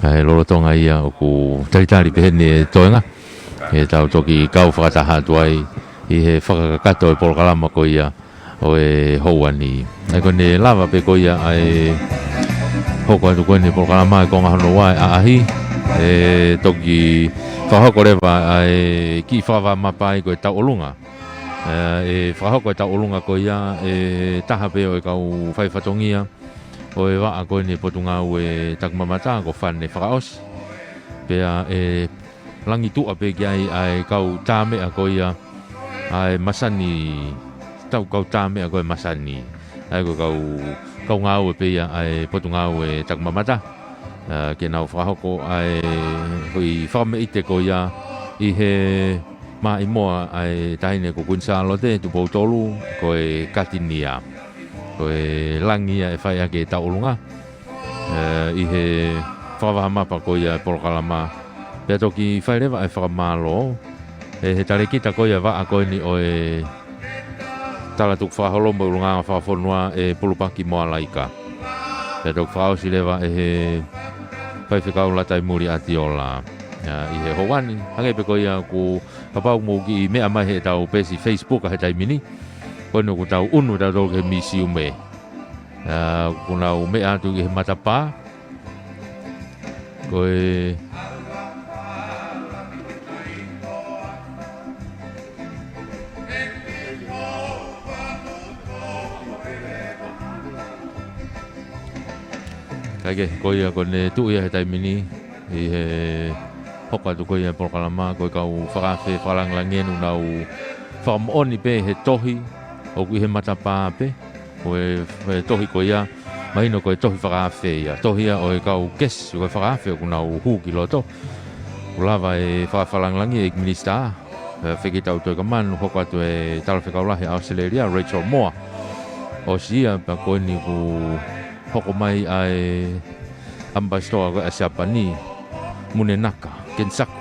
ʻA e lolotonga ia ʻoku talitali pehē ni e toenga. ʻE tau toki kau fakataha atu ai ʻi he fakakakato e polokalama ko ia ʻo e houa ni. ʻA ia ko ʻene lava pē ko ia ʻa e hoko atu ko eni polokalama ʻi he konga hono ua ʻa e ʻaʻahi, ʻe toki fakahoko leva ʻa e kiʻi fakavaʻa mapa ai ko e tauʻolunga. ʻE, ʻe fakahoko e tauʻolunga ko ia ʻe taha pē ʻo e kau faifatongia ʻo e vaʻa ko eni Potungāue Takimamata ko Fane Fakaʻosi. Pea ʻe langi tuʻa pē ki ai ʻa e kau tāmeʻa ko ia ʻa e masani, tau kau tāmeʻa ko e masani. ʻA ia ko e kau, kau ngāue pē ia ʻa e Potungāue Takimamata. ʻA, ke nau fakahoko ʻa e foʻi fakameʻite ko ia ʻi he maʻimoa ʻa e Taʻahine ko Kuini Sālote Tupou Tolu, ko e Katinia. Ko e langi ia ʻe fai ʻaki e tauʻolunga. ʻE, ʻi he fakavaʻa mapa ko ia e polokalama. Pea toki fai leva e fakamālō ʻe he talēkita ko ia vaʻa ko eni ʻo e Tala Tukufakaholo mo e ʻUlungaanga Fakafonua ʻe Pulupaki Moalaika. Pea toki fakaʻosi leva ʻe he Faifekau Lataimuli ʻAtiola. ʻA, ʻi he houa ni, hangē pē ko ia ʻoku kapau mou kiʻi meʻa mai heʻetau peesi Facebook ʻa he taimi ni. Ko eni ʻoku tau ʻunu tautolu ki he misiume. ʻA, ʻoku nau meʻa atu ki he matapā. Ko e Kae kehe, ko ia ko ʻene tuʻu ia he taimi ni, ʻi he hoko atu ko ia e polokalama, ko e kau fakaafe fakalangilangi eni ʻoku nau fakamoʻoni pē he tohi, ʻoku ʻi he matapā pē, ko e, e tohi ko ia, mahino ko e tohi fakaafe ia, tohi ia ʻo e kau kesi, ko e fakaafe ʻoku nau hū ki loto. ʻOku lava e fakafalangilangi ʻEiki Minisitā, ʻa, Fekitautoi Kamanu, hoko atu e Talafekau Lahi ʻa ʻAositelēlia, Rachel Moore. ʻOsi ia, pea ko eni ʻoku hoko mai ʻa e ʻAmipasitoa ko ē ʻa Siapani, Munenaka Kensaku.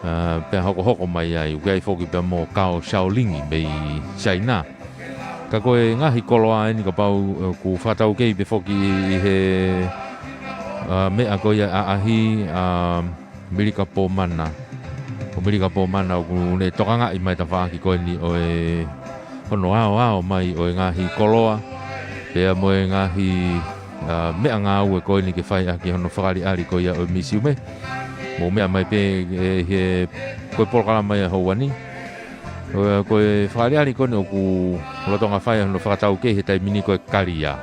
ʻA, pea hokohoko mai ai, ʻoku ʻi ai foki pea mo Kao Shaolingi mei Siaina. Ka ko e ngaahi koloa eni kapau, ʻe, ʻoku fakataukei pē foki ʻi he, ʻa, meʻa ko ia ʻaʻahi, ʻa, Milika Pōmana. Ko Milika Pōmana ʻoku ne tokangaʻi mai tafaʻaki ko eni ʻo e hono aoao mai ʻo e ngaahi koloa. Pea mo e ngaahi, ʻa, meʻangāue ko eni ke fai ʻaki hono fakaʻaliʻali ko ia ʻo e misiume. Mou meʻa mai pē, ʻe, he, ko e polokalama ia houa ni. Ko e, ko e fakaʻaliʻali ko eni ʻoku lolotonga fai hono fakataukei he taimi ni ko e kalia.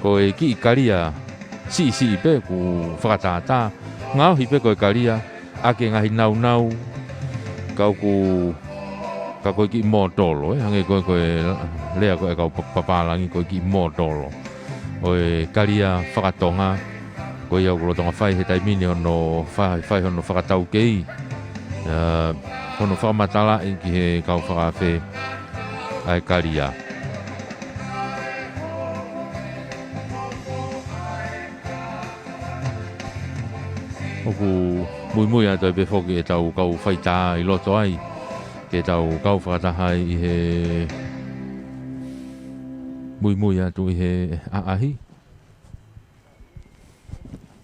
Ko e kiʻi kalia siʻisiʻi pē ʻoku fakatātā. Ngaohi pē ko e kalia, ʻaki e ngaahi naunau, ka ʻoku, ka ko e kiʻi mōtolo, ʻe, hangē ko e, ko e lea ko ē ʻa e kau pa-, papālangi ko e kiʻi mōtolo. ʻO e kalia fakatonga, ko ia ʻoku lolotonga fai he taimi ni hono fa-, fai hono fakataukei, ʻa, hono fakamatalaʻi ki he kau fakaafe ʻa e kalia. ʻOku muimui atu ai pē foki ʻetau kau faitā ʻi loto ai, ke tau kau fakataha ai ʻi he muimui atu ʻi he ʻaʻahi.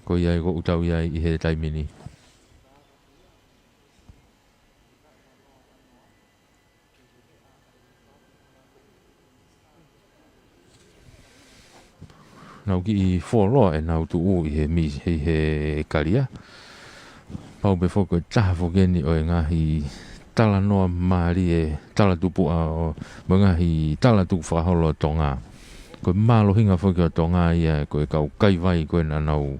Ko ia ʻoku tau ʻi ai ʻi he taimi ni. Nau kiʻi fuoloa ʻenau tuʻu ʻi he mi-, ʻi he kalia. Pau pē foki ko e taha foki eni ʻo e ngaahi talanoa mālie, talatupuʻa ʻo, mo e ngaahi tala tukufakaholo ʻo Tonga. Ko e mālohinga foki ʻo Tonga ia, ko e kau kaivai ko ē naʻa nau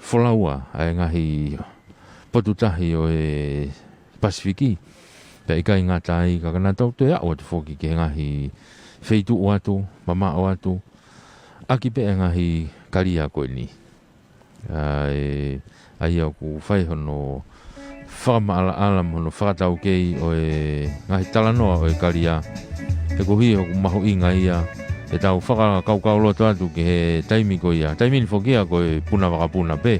folaua ʻa e ngaahi potu tahi ʻo e Pasifiki. Pea ʻikai ngata ai, ka naʻa tau toe aʻu atu foki ki he ngaahi feituʻu atu, mamaʻo atu, ʻaki pē ʻa e ngaahi kalia ko eni. ʻA e, ʻa ia ʻoku fai hono fakamaʻalaʻala mo hono fakataukei ʻo e ngaahi talanoa ʻo e kalia. He ko e hā hono mahuʻinga ia, ʻetau fakakaukauloto atu ki he taimi ko ia. Taimi ni foki ia ko e puna vakapuna pē.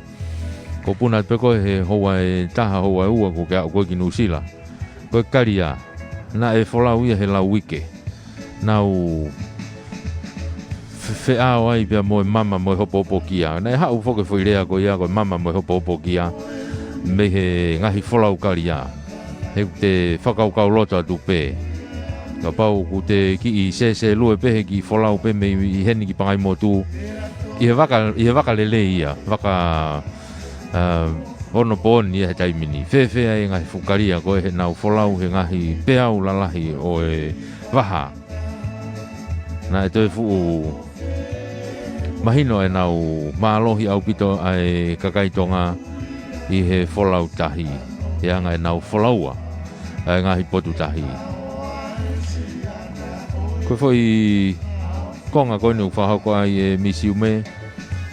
Ko e puna pē ko ē he houa ʻe taha, houa ʻe ua kuo ke aʻu ko ē ki Nuʻusila. Ko e kalia, naʻe folau ia he lau uike. Nau fe-, feʻao ai pea mo e mama mo e hopohopokia. Naʻe haʻu foki e foʻi lea ko ia ko e mama mo e hopohopokia mei he ngaahi folau kalia. He ʻoku te fakakaukauloto atu pē. Kapau ʻoku te kiʻi sēsēlue pē he kiʻi folau pē mei heni ki Pangaimotu. ʻI he vaka, ʻi he vaka lelei ia, vaka ʻa, onopooni ia he taimi ni. Fēfē ai e ngaahi fuʻu kalia ko ē heʻenau folau he ngaahi peau lalahi ʻo e vaha. Naʻe toe fuʻu mahino ʻenau mālohi ʻaupito ʻa e kakai Tonga ʻi he folau tahi. He anga ʻenau folaua ʻa e ngaahi potu tahi. Ko e foʻi konga ko eni ʻoku fakahoko ai e misiume,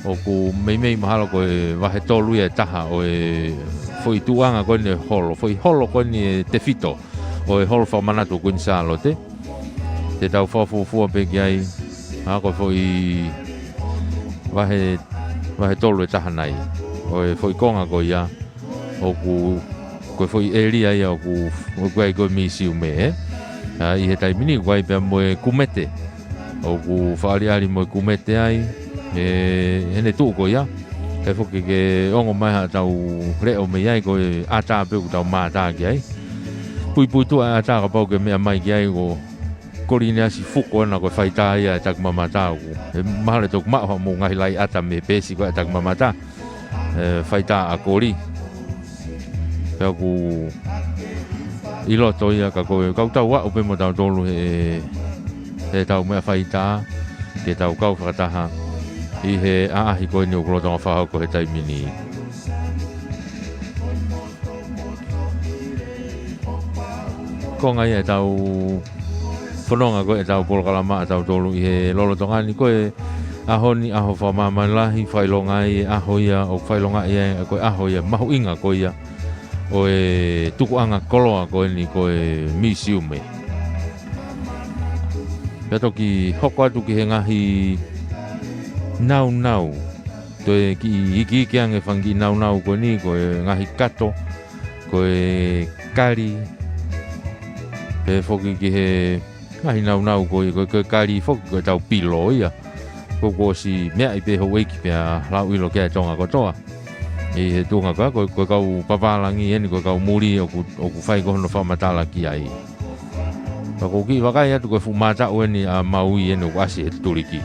ʻoku meimei mahalo ko e vahe tolu ia ʻe taha ʻo e foʻi tuʻuʻanga ko eni e holo, foʻi holo ko eni e tefito ʻo e holo fakamanatu ʻo Kuini Sālote. Te tau fakafuofua pē ki ai, ʻa ko e foʻi vahe, vahe tolu ʻe taha nai ʻo e foʻi konga ko ia. ʻOku, ko e foʻi ʻēlia ia ʻoku, ʻoku ʻi ai ko e misiume, ē? ʻA, ʻi he taimi ni, ʻoku ʻi ai pea mo e kumete. ʻOku fakaʻaliʻali mo e kumete ai, ē, heʻene tuʻu ko ia. He foki ke ongo mai haʻatau leʻo mei ai ko e ʻata pē ʻoku tau mātā ki ai. Puipuituʻa e ʻata kapau ke meʻa mai ki ai ko Koliniasi Fuko ena ko e faitā ia ʻa e Takimamata ʻoku. ʻE mahalo ʻe toki maʻu haʻamou ngaahi laʻi ʻata mei he peesi ko ē ʻa e Takimamata. ʻE, faitā ʻa Koli. Pea ʻoku ʻi loto ia ka ko e, kau tau aʻu pē mo tautolu he, he tau meʻa faitā, ke tau kau fakataha ʻi he ʻaʻahi ko eni ʻoku lolotonga fakahoko he taimi ni. Konga ia ʻetau fononga ko ē ʻetau polokalama ʻa tautolu ʻi he lolotonga ni ko e ʻaho ni, ʻaho fakamāmani lahi, fakaʻilonga ai e ʻaho ia ʻoku fakaʻilongaʻi ai, ko e ʻaho ia mahuʻinga ko ia ʻo e tukuʻanga koloa ko eni ko e misiume. Pea toki hoko atu ki he ngaahi naunau. Toe kiʻi ikiiki ange fanga kiʻi naunau ko eni, ko e ngaahi kato, ko e kali, pea foki ki he ngaahi naunau ko e, ko e, ko e kali foki ko ʻetau pilo ia. Ko, kuo ʻosi meaʻi pē houʻeiki pea lau ʻilo ki ai e Tonga kotoa. ʻI he tuʻunga ko ē, ko, ko e kau papālangi eni, ko e kau muli ʻoku, ʻoku fai ko hono fakamatala ki ai. Ka ʻoku ou kiʻi vakai atu ko e fuʻu mātaʻu eni ʻa Maui eni ʻoku ʻasi he tuliki.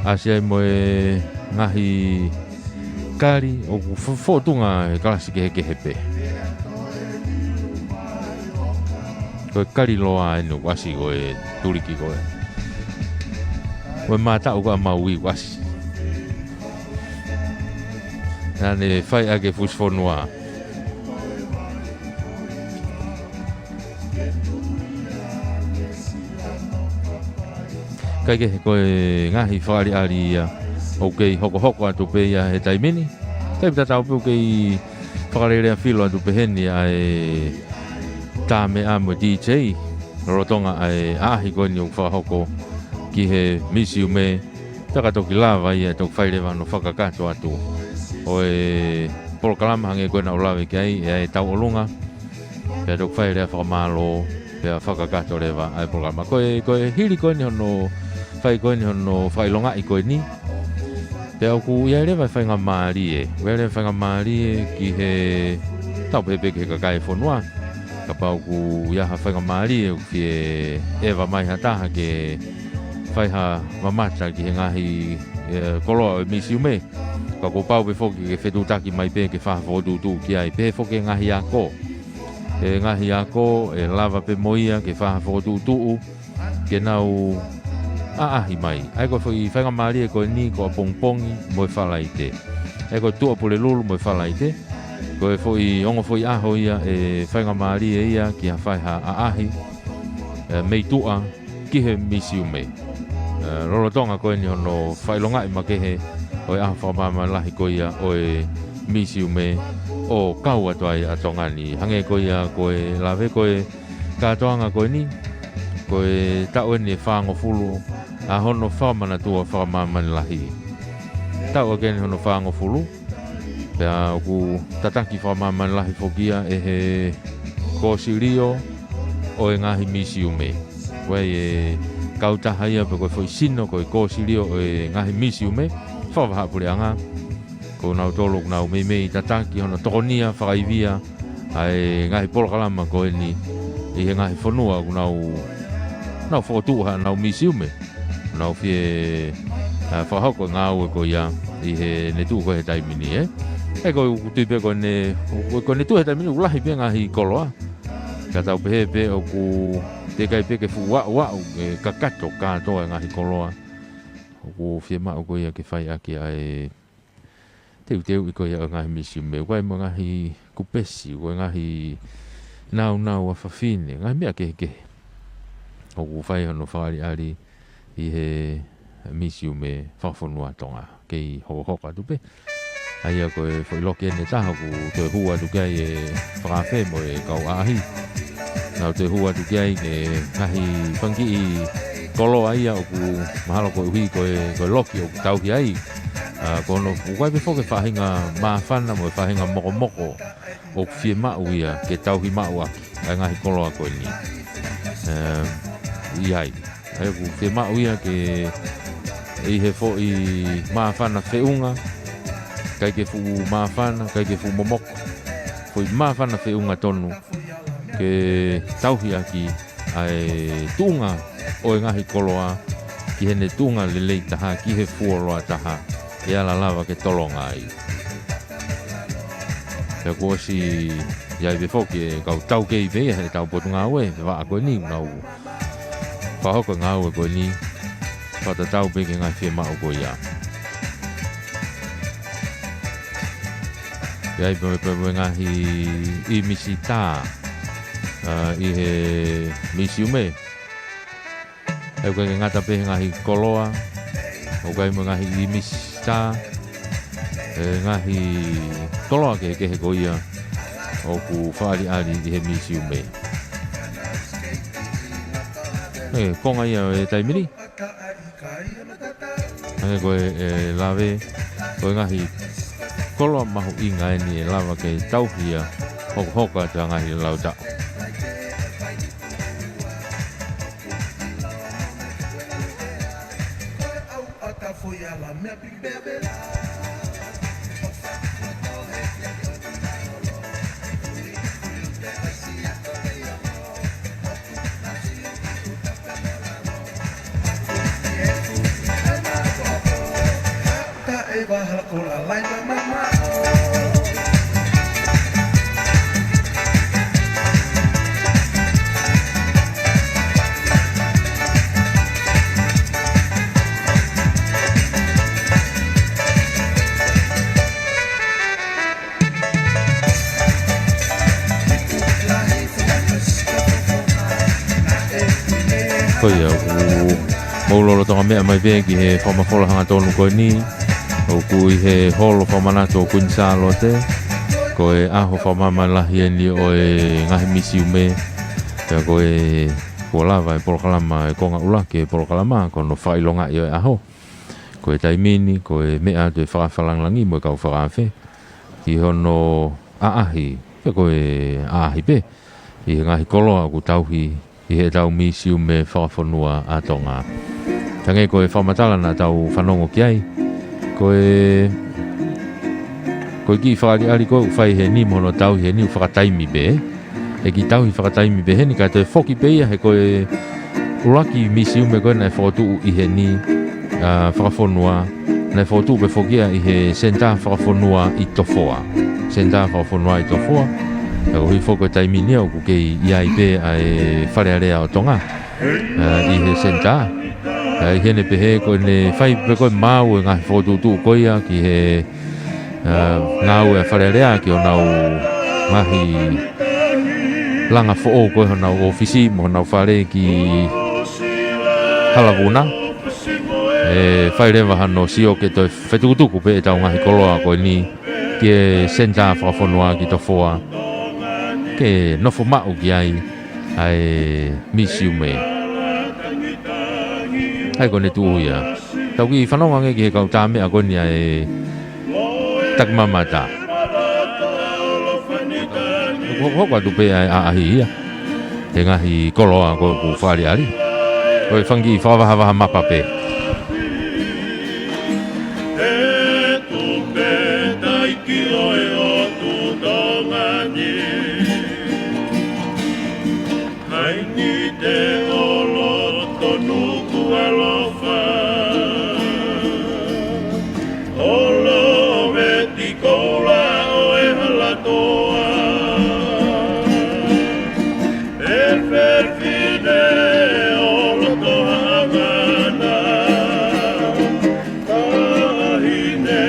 ʻAsi ai mo e ngaahi kali ʻoku fo-, fotunga he kalasi kehekehe pē. Ko e kali loa eni ʻoku ʻasi ko e tuliki ko ē. Ko e mātaʻu ko ē ʻa Maui ʻoku ʻasi. Naʻa ne fai ʻaki e fusi fonua. Kae kehe ko e ngaahi fakaʻaliʻali ia ʻoku kei hokohoko atu pē ia he taimi ni. Kae tatau pē ʻoku kei fakalelea filo atu pē heni ʻa e tā meʻa mo e DJ. Lolotonga ʻa e ʻaʻahi ko eni ʻoku fakahoko ki he misiume. Pea ka toki lava ia, toki fai leva hono fakakakato atu ʻo e polokalama hangē ko ē naʻa ku lave ki ai, ʻa e tauʻolunga. Pea toki fai leva fakamālō, pea fakakakato leva ʻa e polokalama. Ko e, ko e hili ko eni hono, fai ko eni hono fakaʻilongaʻi ko eni. Pea ʻoku ʻi ai leva e faingamālie, ʻoku ʻi ai leva e faingamālie ki he, tau pehē pē ki he kakai e fonua. Kapau ʻoku ʻi ai ha faingamālie, ʻoku fie ʻeva mai ha taha ke fai ha mamata ki he ngaahi, ē, koloa ʻo e misiume. Ka kuo pau pē foki ke fetuʻutaki mai pē ke fai ha fokotuʻutuʻu ki ai, pehē foki e ngaahi ako. E ngaahi ako, ʻe lava pē mo ia ke fai ha fokotuʻutuʻu, ke nau ʻaʻahi mai. ʻA ia ko e foʻi faingamālie ko eni ko ʻapongipongi mo e Falaite. ʻA ia ko e Tuʻapulelulu mo e Falaite. Ko e foʻi ongo foʻi ʻaho ia ʻe faingamālie ia ki ha fai ha ʻaʻahi, ē, mei tuʻa ki he misiume. Ē, lolotonga ko eni hono fakaʻilongaʻi makehe ʻo e ʻaho fakamāmani lahi ko ia ʻo e misiume ʻo kau atu ai ʻa Tonga ni. Hangē ko ia ko e lave ko e kātoanga ko eni, ko e taʻu eni ʻe fāngofulu ʻa hono fakamanatua fakamāmani lahi. Taʻu ʻaki eni hono fāngofulu, pea ʻoku tataki fakamāmani lahi foki ia ʻe he kōsilio ʻo e ngaahi misiume. Ko e kautaha ia pe ko e foʻi sino ko e kōsilio ʻo e ngaahi misiume, fakavahaʻapuleʻanga. Ko nautolu ʻoku nau meimei tataki hono tokonia fakaivia ʻa e ngaahi polokalama ko eni ʻi he ngaahi fonua ʻoku nau, nau fokotuʻu haʻanau misiume. Nau fie, ā, fakahoko e ngāue ko ia ʻi heʻene tuʻu ko ē he taimi ni, ē. Ē, ko e ʻoku tui pē ko ʻene, ko, ko ʻene tuʻu he taimi ni ʻoku lahi pē ngaahi koloa. Ka tau pehē pē ʻoku teʻeki ai pē ke fuʻu aʻuaʻu, ē, kakato kātoa e ngaahi koloa. ʻOku fiemaʻu ko ia ke fai ʻaki ʻa e teuteuʻi ko ia ʻo e ngaahi misiume, ʻoku ʻi ai mo e ngaahi kupesi, ʻoku ʻi ai e ngaahi naunau ʻa fafine, ngaahi meʻa kehekehe ʻoku fai hono fakaʻaliʻali ʻi he misiume fakafonua Tonga. Kei hokohoko atu pē. ʻA ia ko e foʻi loki eni ʻe taha ʻoku toe hū atu ki ai e fakaafe mo e kau ʻaʻahi. Nau toe hū atu ki ai e ngaahi fanga kiʻi koloa ia ʻoku mahalo koeʻuhi ko e, ko e loki ʻoku tauhi ai. Ā, ko hono, ʻoku ʻi ai pē foki e faʻahinga māfana mo e faʻahinga mokomoko ʻoku fiemaʻu ia ke tauhi maʻu ʻaki ʻa e ngaahi koloa ko eni. Ē, ʻi ai. ʻA ia ʻoku fiemaʻu ia ke ʻi he foʻi māfana feʻunga, ʻikai ke fuʻu māfana, ʻikai ke fuʻu momoko. Foʻi māfana feʻunga tonu ke tauhi ʻaki ʻa e tuʻunga ʻo e ngaahi koloa ki heʻene tuʻunga lelei taha, ki he fuoloa taha, ʻe ala lava ke tolonga ai. Pea kuo ʻosi ʻi ai pē foki e kau taukei pē ia heʻetau potungāue, he vaʻa ko eni ʻoku nau fakahoko e ngāue ko eni, fakatatau pē ki he ngaahi fiemaʻu ko ia. ʻI ai pē, pē, pē ngaahi ʻīmisi tā, ā, ʻi he misiume. ʻOku ʻikai ke ngata pē he ngaahi koloa, ʻoku ʻi ai mo e ngaahi ʻīmisi tā, e ngaahi koloa kehekehe ko ia ʻoku fakaʻaliʻali ʻi he misiume. Ē, konga ia e taimi ni. Hangē ko e, e lave, ko e ngaahi koloa mahuʻinga eni ʻe lava ke tauhi ia hokohoko atu ʻa e ngaahi lautau. Ko ia, ʻoku mou lolotonga meʻa mai pē ki he fakamafola hangatonu ko eni, ʻoku ʻi he holo fakamanatu ʻo Kuini Sālote, ko e ʻaho fakamāmani lahi eni ʻo e ngaahi misiume, pea ko e kuo lava e polokalama, e konga ʻuluaki e polokalama, ko hono fakaʻilongaʻi ʻo e ʻaho. Ko e taimi ni, ko e meʻa atu e fakaafe langilangi mo e kau fakaafe ki hono ʻaʻahi, pe ko e ʻaʻahi pē ʻi he ngaahi koloa ʻoku tauhi ʻi heʻetau misiume fakafonua ʻa Tonga. Hangē ko e fakamatala naʻa tau fanongo ki ai, ko e, ko e kiʻi fakaʻaliʻali ko ē ʻoku fai heni mo hono tauhi heni ʻoku fakataimi pē. ʻE kiʻi tauhi fakataimi pē heni, kae toe foki pē ia he ko e ʻuluaki misiume ko ē naʻe fokotuʻu ʻi heni, ā, fakafonua, naʻe fokotuʻu pē foki ia ʻi he Senitā Fakafonua ʻi Tofoa. Senitā Fakafonua ʻi Tofoa. Pea ko e ʻuhi foki ko e taimi ni ʻoku kei ʻi ai pē ʻa e Fale Alea ʻo Tonga, ā, ʻi he senitā. Ā, ʻi heʻene pehē ko ʻene fai pē ko ē maau e ngaahi fokotuʻutuʻu ko ia ki he ʻa, ngāue ʻa e Fale Alea ki honau ngaahi langa foʻou ko ē honau ʻōfisi mo honau fale ki Halavuna. ʻE fai leva hano sio ke toe fetukutuku pē ʻetau ngaahi koloa ko eni ki he senitā fakafonua ki Tofoa, ke nofo maʻu ki ai ʻa e misiume. ʻA ia ko ʻene tuʻu ia. Tau kiʻi fanongo ange ki he kau tā meʻa ko eni ʻa e Takimamata. Hokohoko atu pē ʻa e ʻaʻahi ia he ngaahi koloa ko ē ʻoku fakaʻaliʻali. Ko e fanga kiʻi fakavahavaha mapa pē. Hai ni te olo tonu ku alofa, olo veti koula ʻo e halatoa. E fefine olo toha ngana, ka hine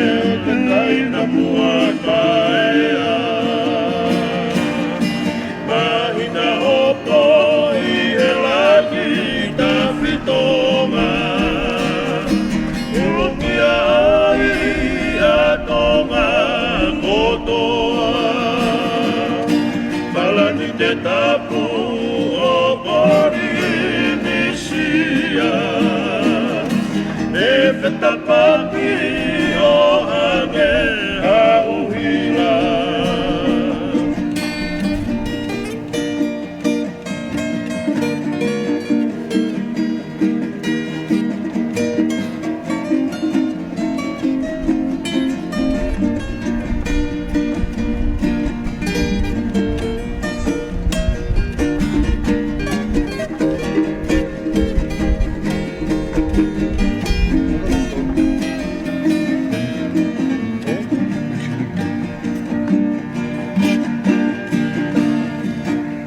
te kaina mua kaea. Mahina hopo ʻi he langi tafitonga, ʻulungia ai ʻa Tonga kotoa. Palani te tapu ʻo Polinisia, ʻe fetapaki ʻo hangē ha ʻuhila.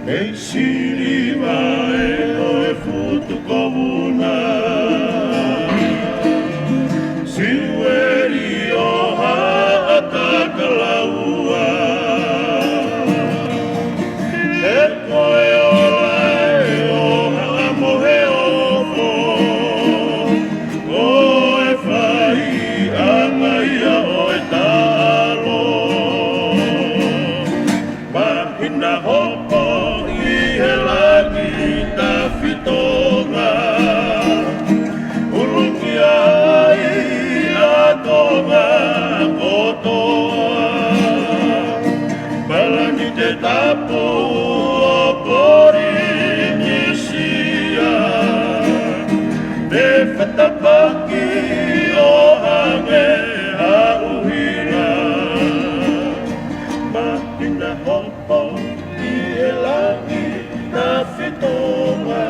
Pei sili mai ʻo e futu kovuna, siueli ʻo haʻata kalaua. He ko e ola ʻe ʻo haʻa mo he ofo, ko e fai ʻanga ia ʻo e talo. Mahina hopo ʻi he langi tafitonga, ʻulungia ai ʻa Tonga kotoa. Palani te tapu ʻo Polinisia, ʻe fetapaki ʻo hangē ha ʻuhila. Mahina hopo ʻi he langi tafitonga,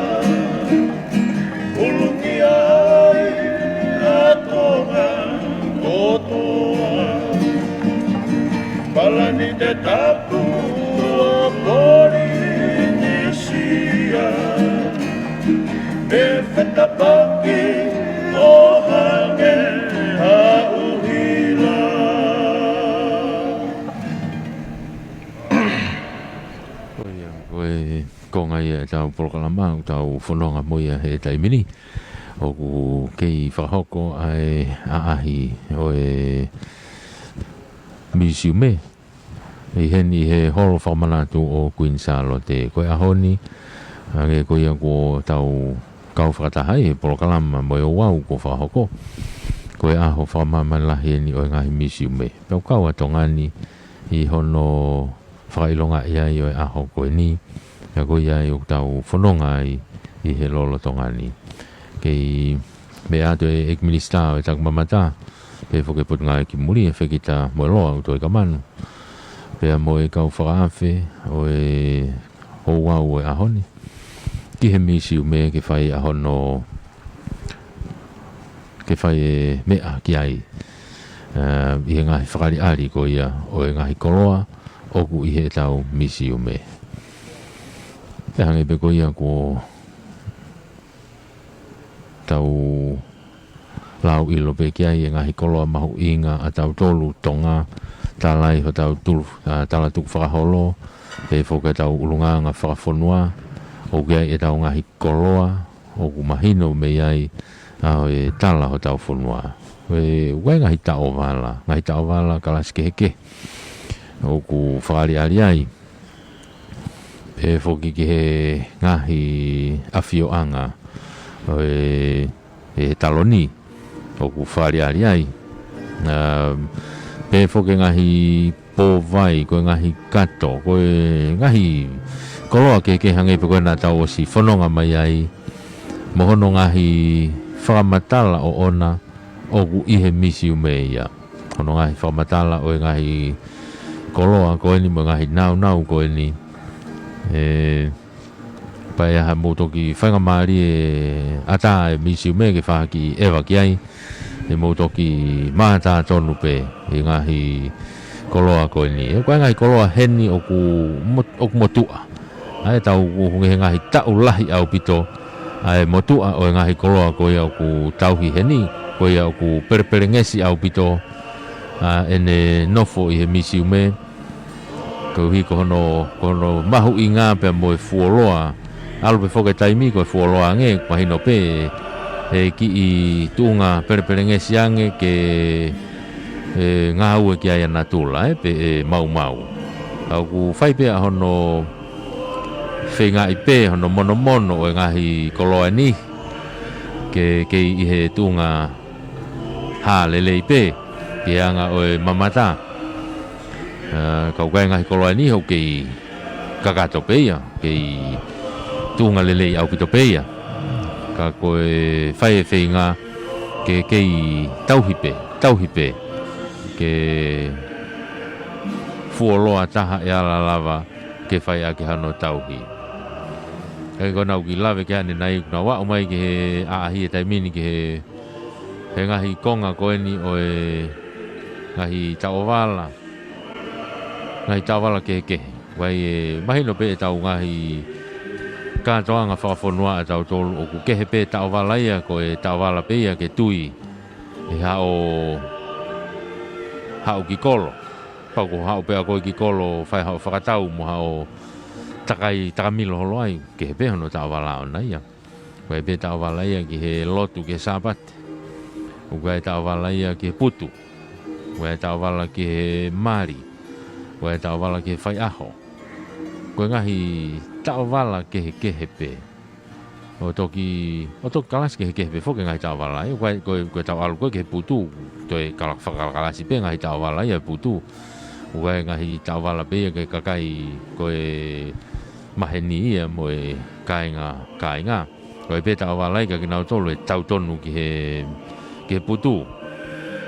ʻulungia ai ʻa Tonga kotoa. Palani te tapu ʻo Polinisia, ʻe fetapaki ʻo hangē ha ʻuhila. Ko ia, ko e konga ia ʻetau polokalama ʻoku tau fononga mo ia he taimi ni. ʻOku kei fakahoko ʻa e ʻaʻahi ʻo e misiume ʻi heni he holo fakamanatu ʻo Kuini Sālote. Ko e ʻaho ni, hangē ko ia kuo tau kau fakataha ai he polokalama mo e ouau kuo fakahoko, ko e ʻaho fakamāmani lahi eni ʻo e ngaahi misiume. Pea ʻoku kau ʻa Tonga ni ʻi hono fakaʻilongaʻi ai ʻo e ʻaho ko eni. Pea ko ia ai ʻoku tau fononga ai ʻi he lolotonga ni. Kei meʻa atu e ʻEiki Minisitā ʻo e Takimamata, pea foki e Potungāue ki Muli, ʻEfekita Moeloa ʻUtoikamanu, pea mo e kau fakaafe ʻo e ouau ʻo e ʻaho ni ki he misiume ke fai ʻa hono, ke fai e meʻa ki ai, ē, ʻi he ngaahi fakaʻaliʻali ko ia ʻo e ngaahi koloa ʻoku ʻi heʻetau misiume. Pea hangē pē ko ia kuo tau lau ʻilo pē ki ai e ngaahi koloa mahuʻinga ʻa tautolu Tonga, tala ai hotau tulu, ʻa, tala tuku fakaholo, pehē foki ʻetau ʻulungaanga fakafonua, ʻoku ʻi ai ʻetau ngaahi koloa, ʻoku mahino mei ai ʻa e tala hotau fonua. ʻOku ʻi ai e ngaahi taʻovala, ngaahi taʻovala kalasi kehekehe ʻoku fakaʻaliʻali ai. Pehē foki ki he ngaahi ʻafioʻanga ʻo e, e taloni ʻoku fakaʻaliʻali ai. Um, pehē foki ki he ngaahi pōvai, ko e ngaahi kato, ko e ngaahi koloa kehekehe hangē pē ko ē naʻa tau ʻosi fononga mai ai, mo hono ngaahi fakamatala ʻoʻona ʻoku ʻi he misiume ia. Hono ngaahi fakamatala ʻo e ngaahi koloa ko eni mo e ngaahi naunau ko eni. ʻE, pea ʻi ai haʻamou toki faingamālie ʻatā e misiume ke fai ha kiʻi ʻeva ki ai, ʻe mou toki mātā tonu pē ʻi he ngaahi koloa ko eni. ʻOku ʻi ai e ngaahi koloa heni ʻoku mo-, ʻoku motuʻa. ʻA ia tau ʻuhinga he ngaahi taʻu lahi ʻaupito, ʻa e motuʻa ʻo e ngaahi koloa ko ia ʻoku tauhi heni, ko ia ʻoku pelepelengesi ʻaupito ʻa ʻene nofo ʻi he misiume. Koeʻuhi ko hono, ko hono mahuʻinga pea mo e fuoloa. ʻAlu pē foki e taimi ko e fuoloa ange, mahino pē ʻe kiʻi tuʻunga pelepelengesi ange ke, ʻe, ngāue ki ai ʻa natula, ʻe, pe ʻe maumau. Ka ʻoku fai pē ʻa hono feingaʻi pē hono monomono ʻo e ngaahi koloa ni ke, ke ʻi he tuʻunga hā lelei pē, ki he anga ʻo e mamata. ʻA, ka ʻoku ʻi ai e ngaahi koloa ni ʻoku kei kakato pē ia, kei tuʻunga lelei ʻaupito pē ia. Ka ko e fai e feinga ke kei tauhi pē, tauhi pē, ke fuoloa taha ʻe ala lava ke fai ʻaki hano tauhi. ʻE ko ʻenau kiʻi lave ki ai ʻanenai, ʻoku nau aʻu mai ki he ʻaʻahi e taimi ni ki he, he ngaahi konga ko eni ʻo e ngaahi taʻovala, ngaahi taʻovala kehekehe. ʻOku ʻi ai e mahino pē ʻetau ngaahi kātoanga fakafonua ʻa tautolu ʻoku kehe pē taʻovala ia, ko e taʻovala pē ia ke tui ʻe haʻo, haʻo kiʻi kolo. Pau ko haʻo pē ʻa koe kiʻi kolo, fai haʻo fakatau mo haʻo takai takamilo holo ai, kehe pē hono taʻovala ʻoʻona ia. ʻOku ʻi ai pē taʻovala ia ki he lotu ki he Sāpate. ʻOku ʻi ai taʻovala ia ki he putu. ʻOku ʻi ai taʻovala ki he mali. ʻOku ʻi ai taʻovala ki he faiʻaho. Ko e ngaahi taʻovala kehekehe pē. ʻO toki, ʻo toki kalasi kehekehe pē foki e ngaahi taʻovala. ʻE, ko e, ko e, ko ʻetau ʻalu ko ē ki he putu, toe kala-, fakakalakalasi pē ngaahi taʻovala ia putu. ʻOku ʻi ai ngaahi taʻovala pē ia ki he kakai ko e maheni ia mo e kāinga, kāinga. ʻOku ʻi ai pē taʻovala ia kia kinautolu ʻe tautonu ki he, ki he putu.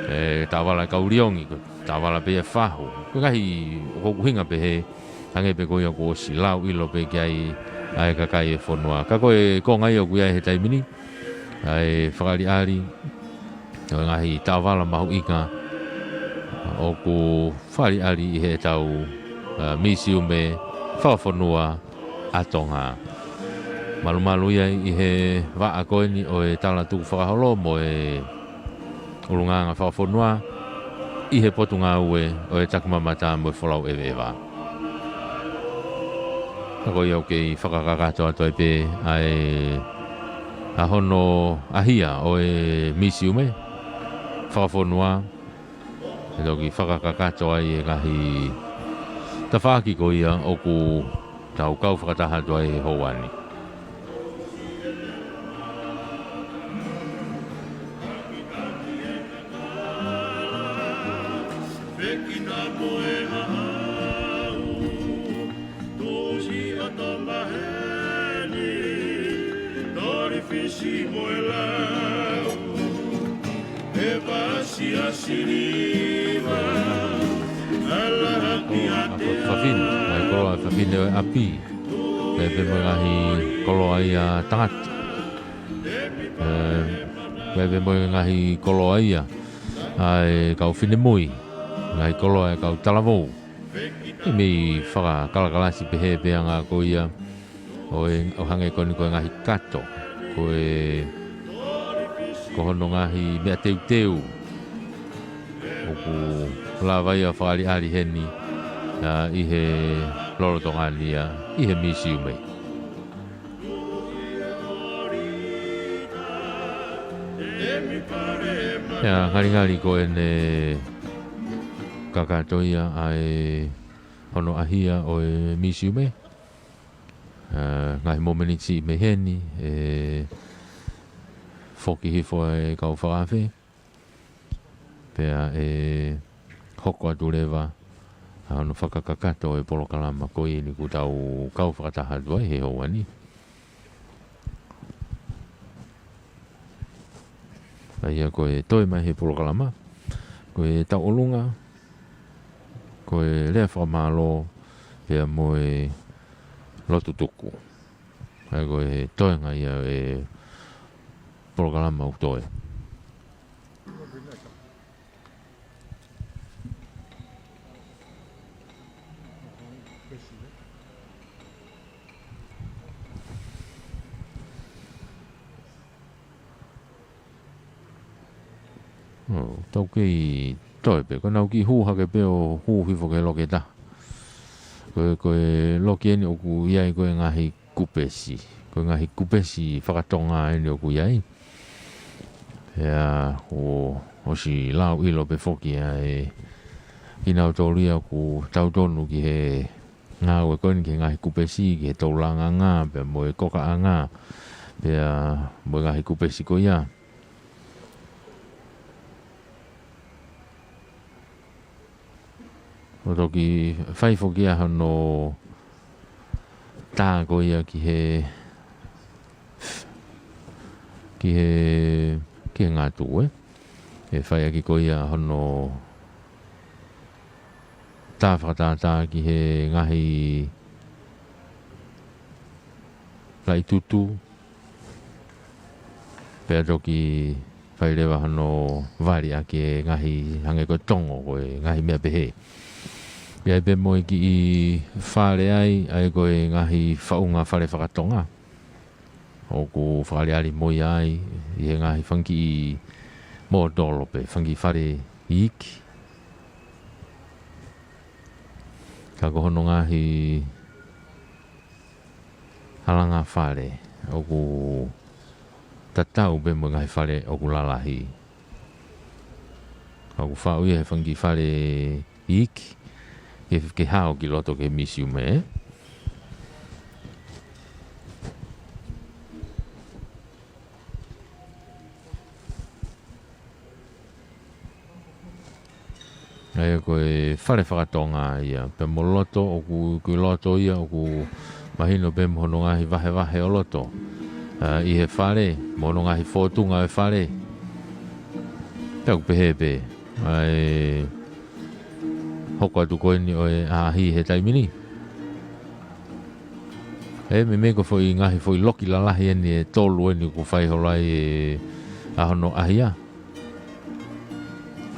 ʻE, taʻovala e kau liongi, ko e taʻovala pē ia fahu. Ko e ngaahi, ʻoku ʻuhinga pē he, hangē pē ko ia kuo ʻosi lau ʻilo pē ki ai ʻa e kakai e fonua. Ka ko e konga ia ʻoku ʻi ai he taimi ni, ʻa e fakaʻaliʻali ʻo e ngaahi taʻovala mahuʻinga ʻoku fakaʻaliʻali ʻi heʻetau, ʻa, misiume fakafonua ʻa Tonga. Malumalu ia ʻi he vaʻa ko eni ʻo e tala tuku fakaholo mo e ʻulungaanga fakafonua ʻi he Potungāue ʻo e Takimamata mo e Folau ʻEveʻeva. Ka ko ia ʻoku kei fakakakato atu ai pē ʻa e, ʻa hono ʻahia ʻo e misiume fakafonua, ʻe toki fakakakato ai e ngaahi tafaʻaki ko ia ʻoku tau kau fakataha atu ai he houa ni. Ko e fafine, ngaahi koloa e fafine ʻo e ʻapi. Pea pehē mo e ngaahi koloa ia tangata. ʻE, pea pehē mo e ngaahi koloa ia ʻa e kau finemui, ngaahi koloa e kau talavou. ʻE mei fakakalakalasi pehē pē anga ko ia ʻo e, ʻo hangē ko eni ko e ngaahi kato. Ko e Ko hono ngaahi meʻa teuteu ʻoku lava ia fakaʻaliʻali heni, ʻa, ʻi he lolotonga ni ia, ʻi he misiume. ʻIa, ngalingali ko ʻene kakato ia ʻa e hono ʻahia ʻo e misiume. ʻA, ngaahi momeniti mei heni, ʻe foki hifo ʻa e kau fakaafe. Pea ʻe hoko atu leva ʻa hono fakakakato e polokalama ko eni kuo tau kau fakataha atu ai he houa ni. ʻA ia ko e toe mai he polokalama, ko e tauʻolunga, ko e lea fakamālō, pea mo e lotu tuku. ʻA ia ko e toenga ia e polokalama ʻoku toe. ʻO, tau kei toe pē, ko ʻenau kiʻi hū hake pē ʻo hū hifo ki he loki ʻe taha. Ko e, ko e loki eni ʻoku ʻi ai ko e ngaahi kupesi. Ko e ngaahi kupesi fakatonga eni ʻoku ʻi ai. Pea ʻoku ʻosi lau ʻilo pē foki ʻa e kinautolu ia ʻoku tautonu ki he ngāue ko eni ki he ngaahi kupesi, ki he toulanganga, pea mo e kokaʻanga, pea mo e ngaahi kupesi ko ia. ʻO toki fai foki ʻa hono tā ko ia ki he, ki he, ki he ngatu, ē. ʻE fai ʻaki ko ia hono tā fakatātā ki he ngaahi laʻi tutu, pea toki fai leva hono vali ʻaki e ngaahi hangē ko e tongo, ko e ngaahi meʻa pehē. ʻI ai pē mo e kiʻi fale ai, ʻa ia ko e ngaahi faʻunga fale fakatonga ʻoku fakaʻaliʻali mo ia ai ʻi he ngaahi fanga kiʻi mōtolo pe fanga kiʻi fale iiki. Ka ko hono ngaahi halanga fale ʻoku tatau pē mo e ngaahi fale ʻoku lalahi. Ka ʻoku faʻu ia he fanga kiʻi fale iiki ke, ke hao ki loto ki he misiume, ē? ʻA ia ko e fale fakatonga ia, pea mo loto ʻoku, ko e loto ia ʻoku mahino pē mo hono ngaahi vahevahe ʻo loto. ʻA, ʻi he fale, mo hono ngaahi fōtunga ʻo e fale. Pea ʻoku pehē pē ʻa e hoko atu ko eni ʻo e ʻaʻahi he taimi ni. ʻE meimei ko e foʻi ngaahi foʻi loki lalahi eni ʻe tolu eni ʻoku fai holo ai e ʻa hono ʻahia.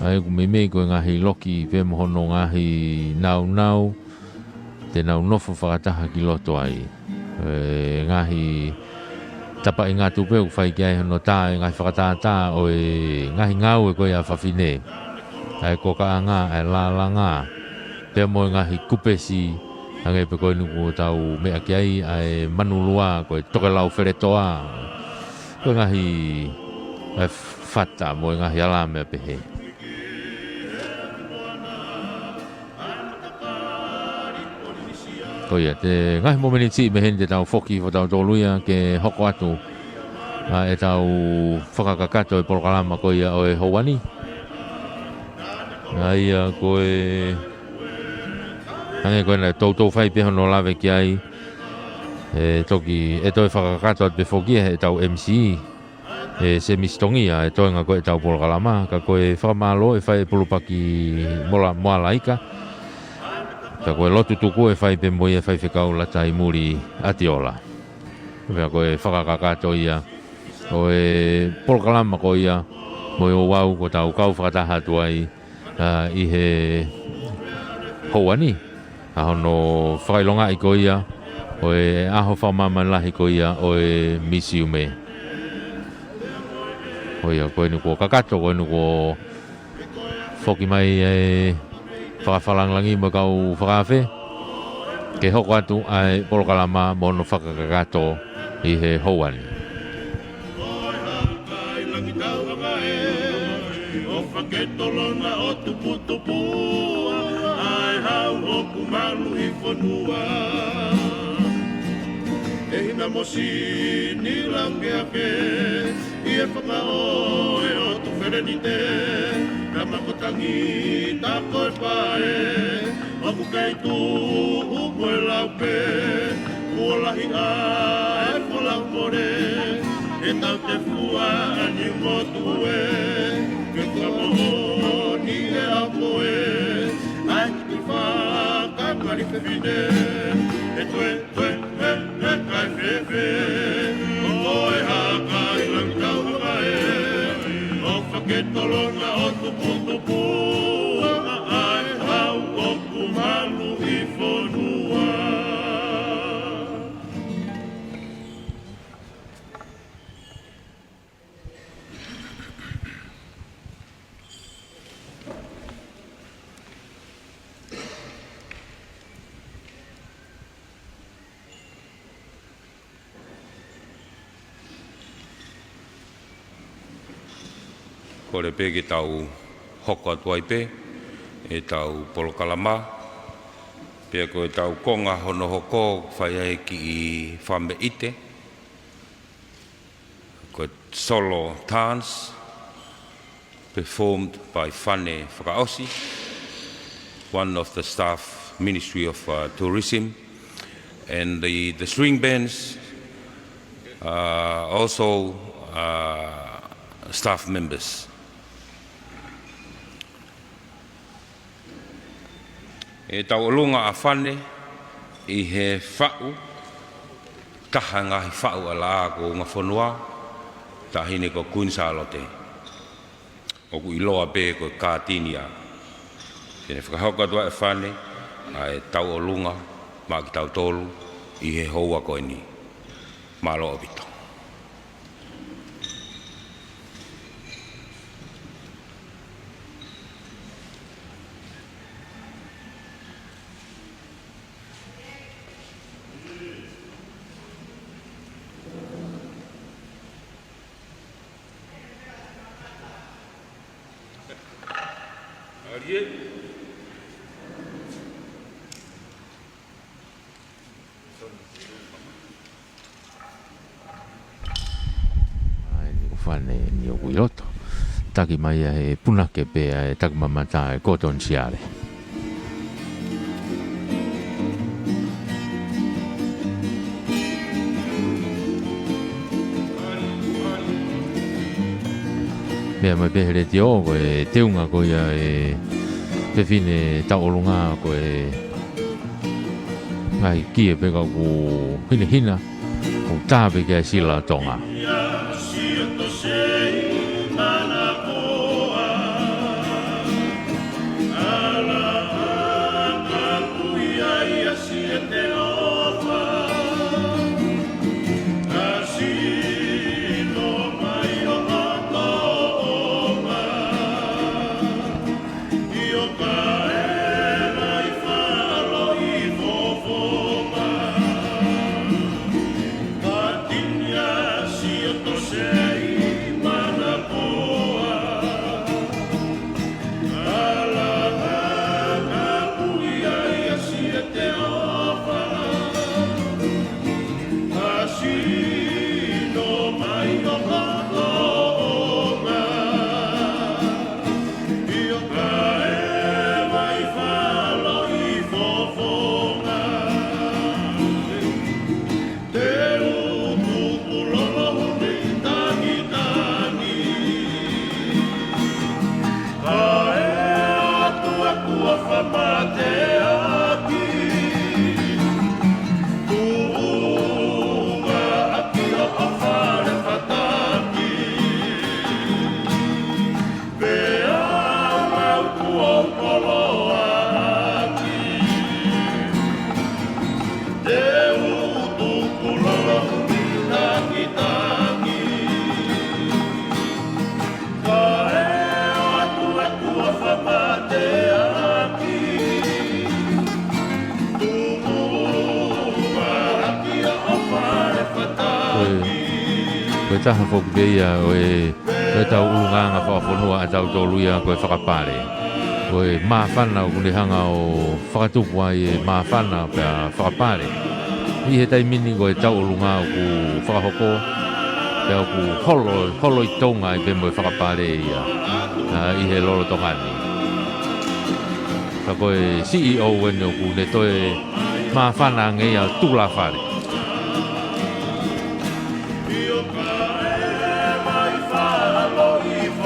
ʻA ia ʻoku meimei ko e ngaahi loki pē mo hono ngaahi nāunau te nau nofo fakataha ki loto ai. ʻE ngaahi tapaʻi ngatu pē ʻoku fai ki ai hono tā e ngaahi fakatātā ʻo e ngaahi ngāue ko ia ʻa fafine. ʻA e kokaʻanga, ʻa e lālanga, pea mo e ngaahi kupesi, hangē pē ko eni ʻoku tau meʻa ki ai, ʻa e manulua, ko e tokelau feletoa, ko e ngaahi, ʻa e fata mo e ngaahi alā meʻa pehē. Ko ia, te ngaahi momeniti mei heni te tau foki hifo tautolu ia ke hoko atu ʻa ʻetau fakakakato e polokalama ko ia ʻo e houa ni. ʻA ia ko e, hangē ko ena ʻe toutou fai pē hono lave ki ai, ʻe toki, ʻe toe fakakakato atu pē foki ʻe heʻetau M C, ʻe Semisi Tongia, ʻa e toenga ko ē ʻetau polokalama, ka ko e fakamālō ʻe fai ʻe Pulupaki Mola, Moalaika, ka ko e lotu tuku ʻe fai pē mo ia ʻe Faifekau Lataimuli ʻAtiola. Pea ko e fakakakato ia ʻo e polokalama ko ia mo e ouau kuo tau kau fakataha atu ai, ʻa, ʻi he houa ni, ʻa hono fakaʻilongaʻi ko ia ʻo e ʻaho fakamāmani lahi ko ia ʻo e misiume. Ko ia, ko eni kuo kakato, ko eni kuo foki mai e fakafalangilangi mo e kau fakaafe ke hoko atu ʻa e polokalama mo hono fakakakato ʻi he houa ni. ʻOfa ke tolonga ʻo tuputupu ʻa e hau ʻoku malu ʻi fonua. ʻE hina mo Sini Langeake ʻi he fakaʻofoʻofa ʻo Tufelenite, ka mako tangi ta ko e pae ʻoku kei tuʻu mo e lau pē, kuo lahi ʻa e folau mole, ʻe tau te fua ʻa ni motu ē, ke fua moʻoni ʻe au ko ē, ʻa e kiʻi fakangali fefine, ʻe toe, toe, ʻe, ʻe kai fefe, ʻo e haka ʻi langi tau haka ē, ʻofa ke tolonga ʻo tuputupu ʻa e hau ʻoku malu ʻi fonua. Kole pē ke tau hoko atu ai pē ʻetau polokalama. Pea ko ʻetau konga hono hoko, fai ai e kiʻi fakameʻite. Ko e solo dance performed by Fane Fakaʻosi, one of the staff, Ministry of, uh, Tourism, and the, the string bands, uh, also, uh, staff members. ʻE tauʻolunga ʻa Fane ʻi he faʻu, taha e ngaahi faʻu ʻa e laʻā kuo ungafonua, taʻahine ko Kuini Sālote. ʻOku ʻiloa pē ko e Kātini ia. Te ne fakahoko atu ʻe Fane ʻa e tauʻolunga maʻa kitautolu ʻi he houa ko eni. Mālō ʻaupito. ʻAi, ni ko Fane ni ʻoku ʻi loto. Taki mai ia he punake pea ʻe taki mamata ʻe Gordon Siale. Meʻa mai pē he letiō, ko e teunga ko ia e fefine tauʻolunga, ko e ngaahi kie pē ka ʻoku hinehina, ʻoku tā pē ki ai e sila Tonga. Taha foki pē ia ʻo e, ʻo e tau ʻulungaanga fakafonua ʻa tautolu ia ko e fakapale. Ko e māfana ʻoku ne hanga ʻo fakatupu ai e māfana pea fakapale. ʻI he taimi ni ko e tau ʻulungaanga ʻoku fakahoko, pea ʻoku holo, holo ʻi Tonga ai pē mo e fakapale ia, ʻa, ʻi he lolotonga ni. Ka ko e C E O eni ʻoku ne toe māfana ange ia ʻo tulafale.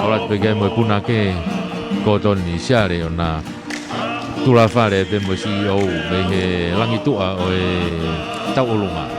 ʻOatu pē ke ʻai mo e punake, Kōtoni Siale, ʻo na tulafale pē mo e C E O mei he langituʻa ʻo e tau ʻulungaanga.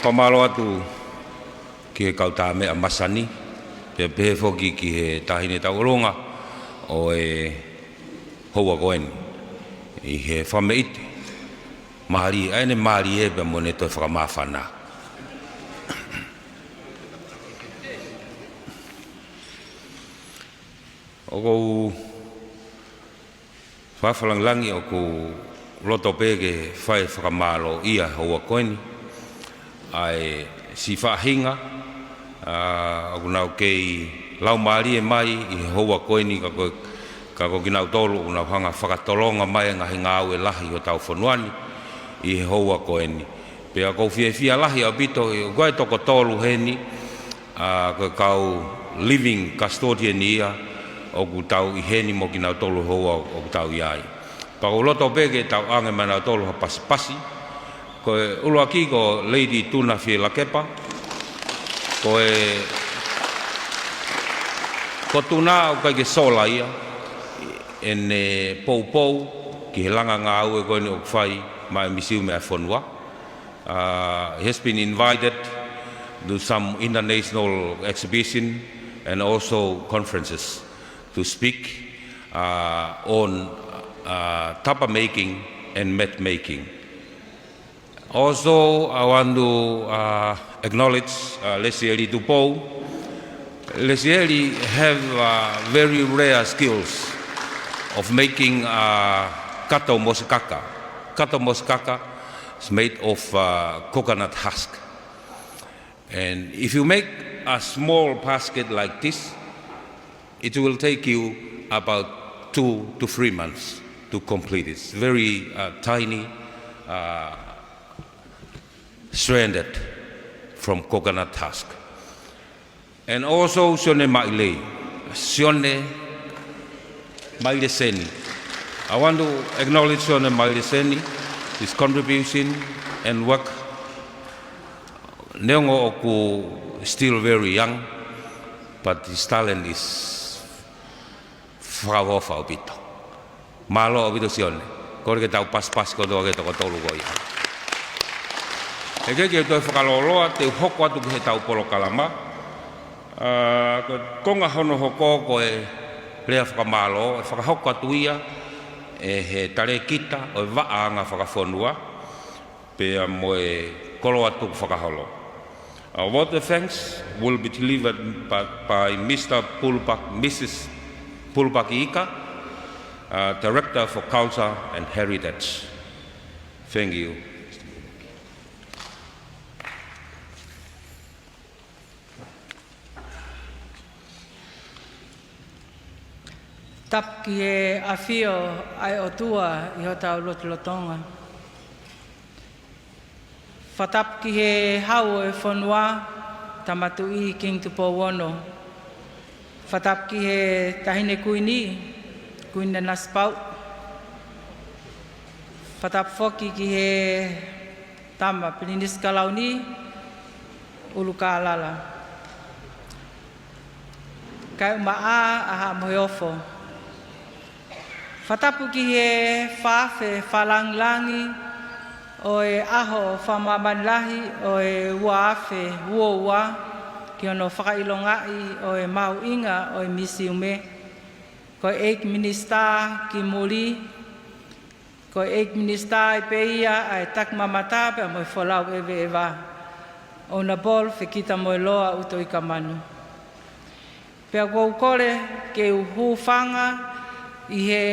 Fakamālō atu ki he kau tā meʻa masani, pea pehē foki ki he taʻahine tauʻolunga ʻo e houa ko eni, ʻi he fakameʻite mālie, ʻa ʻene mālie pea mo ʻene toe fakamāfana. ʻOku ou fakafalangilangi ʻoku loto pē ke fai fakamālō ia houa ko eni, ʻa e siʻi faʻahinga, ʻa, ʻoku nau kei laumālie mai ʻi he houa ko eni ka ko, ka ko kinautolu ʻoku nau hanga fakatolonga mai ngaahi ngāue lahi ʻo tau fonua ni ʻi he houa ko eni. Pea ʻoku ou fiefia lahi ʻaupito ʻi he ʻoku ʻi ai e toko tolu heni, ʻa, ko e kau living custodian ia ʻoku tau ʻi heni mo kinautolu houa ʻoku tau ʻi ai. Pea ʻoku ou loto pē ke tau ʻoange maʻanautolu ha pasipasi. Ko e ʻuluaki ko Lady Tuna Fielakepa. Ko e, ko Tuna ʻoku ʻikai ke sola ia ʻene poupou ki he langa ngāue ko eni ʻoku fai maʻa e Misiume ʻa e Fonua. Uh, he has been invited to some international exhibition and also conferences to speak, uh, on, uh, tapa making and mat making. Also, I want to, uh, acknowledge, uh, Lesieli Tupou. Lesieli have, uh, very rare skills of making, uh, kato mosekaka. Kato mosekaka is made of, uh, coconut husk. And if you make a small basket like this, it will take you about two to three months to complete. It's very, uh, tiny, uh, stranded from coconut husk. And also Sione Maile, Sione Maile Seni. I want to acknowledge Sione Maile Seni, his contribution and work. Neongo ʻoku still very young, but his talent is fakaʻofoʻofa ʻaupito. Mālō ʻaupito Sione. Kole ke tau pasipasi kotoa ke toko tolu ko ia. ʻEke ke u toe fakalōloa, te u hoko atu ki heʻetau polokalama. Ā, ko e konga hono hoko ko e lea fakamālō, ʻe fakahoko atu ia ʻe he talēkita ʻo e vaʻa anga fakafonua, pea mo e koloa tukufakaholo. A vote of thanks will be delivered by, by Mister Pulpak, Missus Pulpak Ika, uh, Director for Culture and Heritage. Thank you. Tapu ki he ʻafio ʻa e ʻOtua ʻi hotau lotolotonga. Fakatapu ki he Hau ʻo e fonua, Tama Tuʻi Kingi Tupou Ono. Fakatapu ki he Taʻahine Kuini, Kuini Nanasipauʻu. Fakatapu foki ki he Tama Pilinisi Kalauni, ʻUlukālala. Kaeʻumaʻā ʻa Haʻa Moheofo. Fakatapu ki he fā afe fakalangilangi ʻo e ʻaho fakamāmani lahi ʻo e ua afe ua ua, ki hono fakaʻilongaʻi ʻo e mahuʻinga ʻo e misiume. Ko e ʻEiki Minisitā ki muli, ko e ʻEiki Minisitā ai pē ia ʻa e Takimamata pea mo e Folau ʻEveʻeva, ʻouna Paul Fekita Moeloa ʻUtoikamanu. Pea ʻoku ou kole ke u hūfanga ʻi he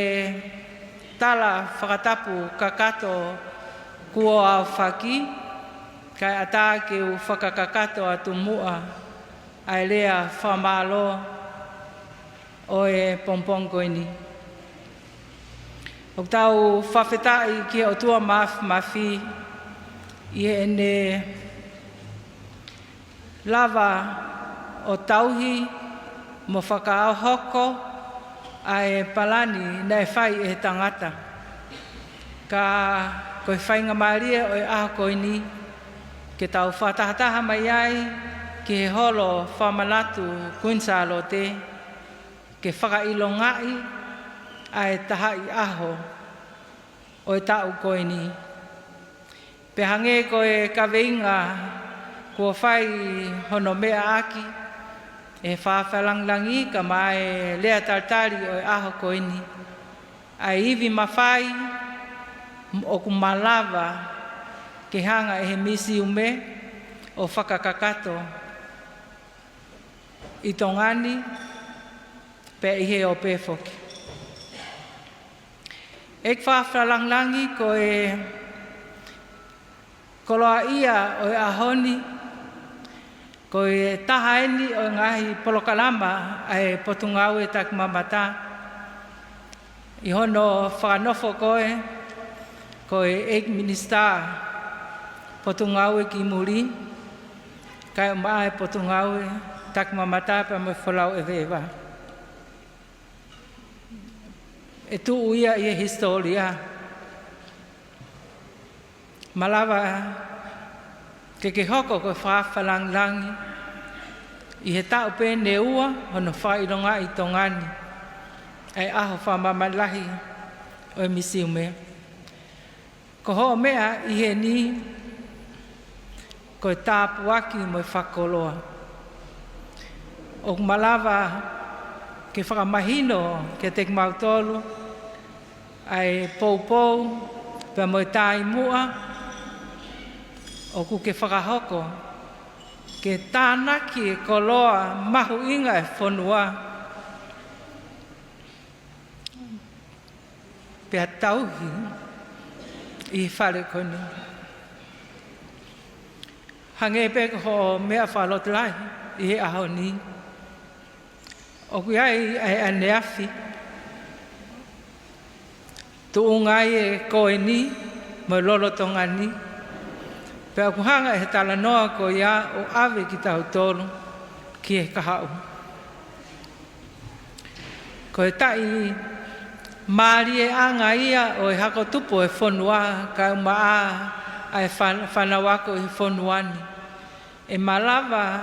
tala fakatapu kakato kuo aofaki, kae ʻatā ke u fakakakato atu muʻa ʻa e lea fakamālō ʻo e pongipongi ko eni. ʻOku tau fakafetaʻi ki he ʻOtua Māfimafi ʻi heʻene lava ʻo tauhi mo fakahoko ʻa e palani naʻe fai ʻe he tangata. Ka ko e faingamālie ʻo e ʻaho ko eni ke tau fakatahataha mai ai ki he holo fakamanatu Kuini Sālote, ke fakaʻilongaʻi ʻa e tahaʻi ʻaho ʻo e taʻu ko eni. Pea hangē ko e kaveinga kuo fai hono meʻaʻaki ʻe he fakalangilangi kae ʻumaʻā e lea talitali ʻo e ʻaho ko eni, ʻa e ivi mafai ʻoku malava ke hanga ʻe he misiume ʻo fakakakato ʻi Tonga ni, pea ʻi he ope foki. ʻEiki fakalangilangi, ko e koloaʻia ʻo e ʻaho ni, ko e taha eni ʻo e ngaahi polokalama ʻa e Potungāue Takimamata. ʻI hono fakanofo koe ko e ʻEiki Minisitā Potungāue ki muli, kaeʻumaʻā e Potungāue Takimamata pea mo e Folau ʻEveʻeva. ʻE tuʻu ia ʻi he hisitōlia. Malava ke ke hoko ko e fakalangilangi ʻi he taʻu pē ʻe ua hono fakaʻilongaʻi ʻi Tonga ni ʻa e ʻaho fakamāmani lahi ʻo e misiume. Ko hoʻo meʻa ʻi heni ko e tāpuaki mo e fakakoloa. ʻOku malava ke fakamahino kiate kimautolu ʻa e poupou pea mo e taimi muʻa ʻoku ke fakahoko ke tānaki e koloa mahuʻinga e fonua, pea tauhi ʻi he fale ko eni. Hangē pē ko hoʻo meʻa fakalotolahi ʻi he ʻaho ni, ʻoku ʻi ai ʻa e ʻaneafi tuʻunga ai e ko eni mo e lolotonga ni, pea ʻoku hanga ʻe he talanoa ko ia ʻo ʻave kitautolu ki he kahaʻu. Ko e taʻimālieʻanga ia ʻo e hako tupu e fonua, kae ʻumaʻā ʻa e fan-, fānau ako ʻi he fonua ni. ʻE malava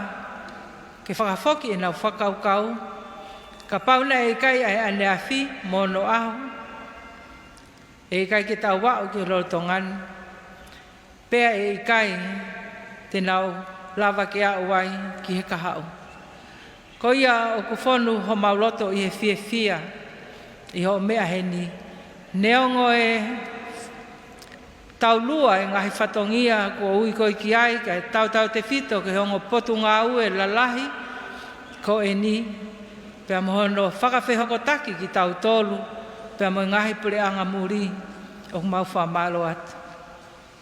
ke fakafoki ʻenau fakakaukau, kapau naʻe ʻikai ʻa e ʻaneafi mo onoʻaho, ʻe ʻikai ke tau aʻu ki he lolotonga ni, pea ʻe ʻikai te nau lava ke aʻu ai ki he kahaʻu. Ko ia ʻoku fonu homau loto ʻi he fiefia ʻi hoʻo meʻa heni. Neongo e taulua e ngaahi fatongia kuo ui koe ki ai, kae tautautefito ki he ongo potungāue lalahi ko eni, pea mo hono fakafehokotaki kitautolu, pea mo e ngaahi puleʻanga muli, ʻoku mau fakamālō atu.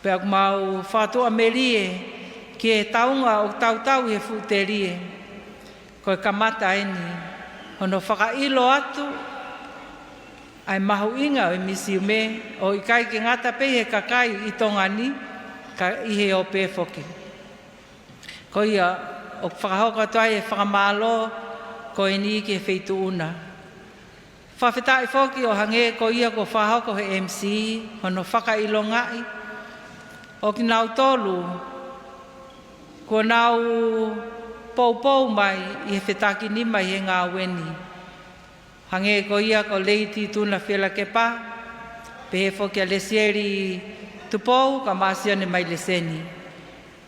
Pea ʻoku mau fakatuʻamelie ki he taunga ʻoku tautau ʻi he fuʻu telie. Ko e kamata eni hono fakaʻilo atu ʻa e mahuʻinga ʻo e misiume, ʻo ʻikai ke ngata pē ʻi he kakai ʻi Tonga ni, ka ʻi he ope foki. Ko ia ʻoku fakahoko atu ai e fakamālō ko eni ki he feituʻu na. Fakafetaʻi foki ʻo hangē ko ia kuo fakahoko he M C, hono fakaʻilongaʻi ʻo kinautolu kuo nau poupou mai ʻi he fetakinima ʻi he ngāue ni. Hangē ko ia ko Lady Tuna Fielakepa, pehē foki ʻa Lesieli Tupou, kae ʻumaʻā Sione Maileseni.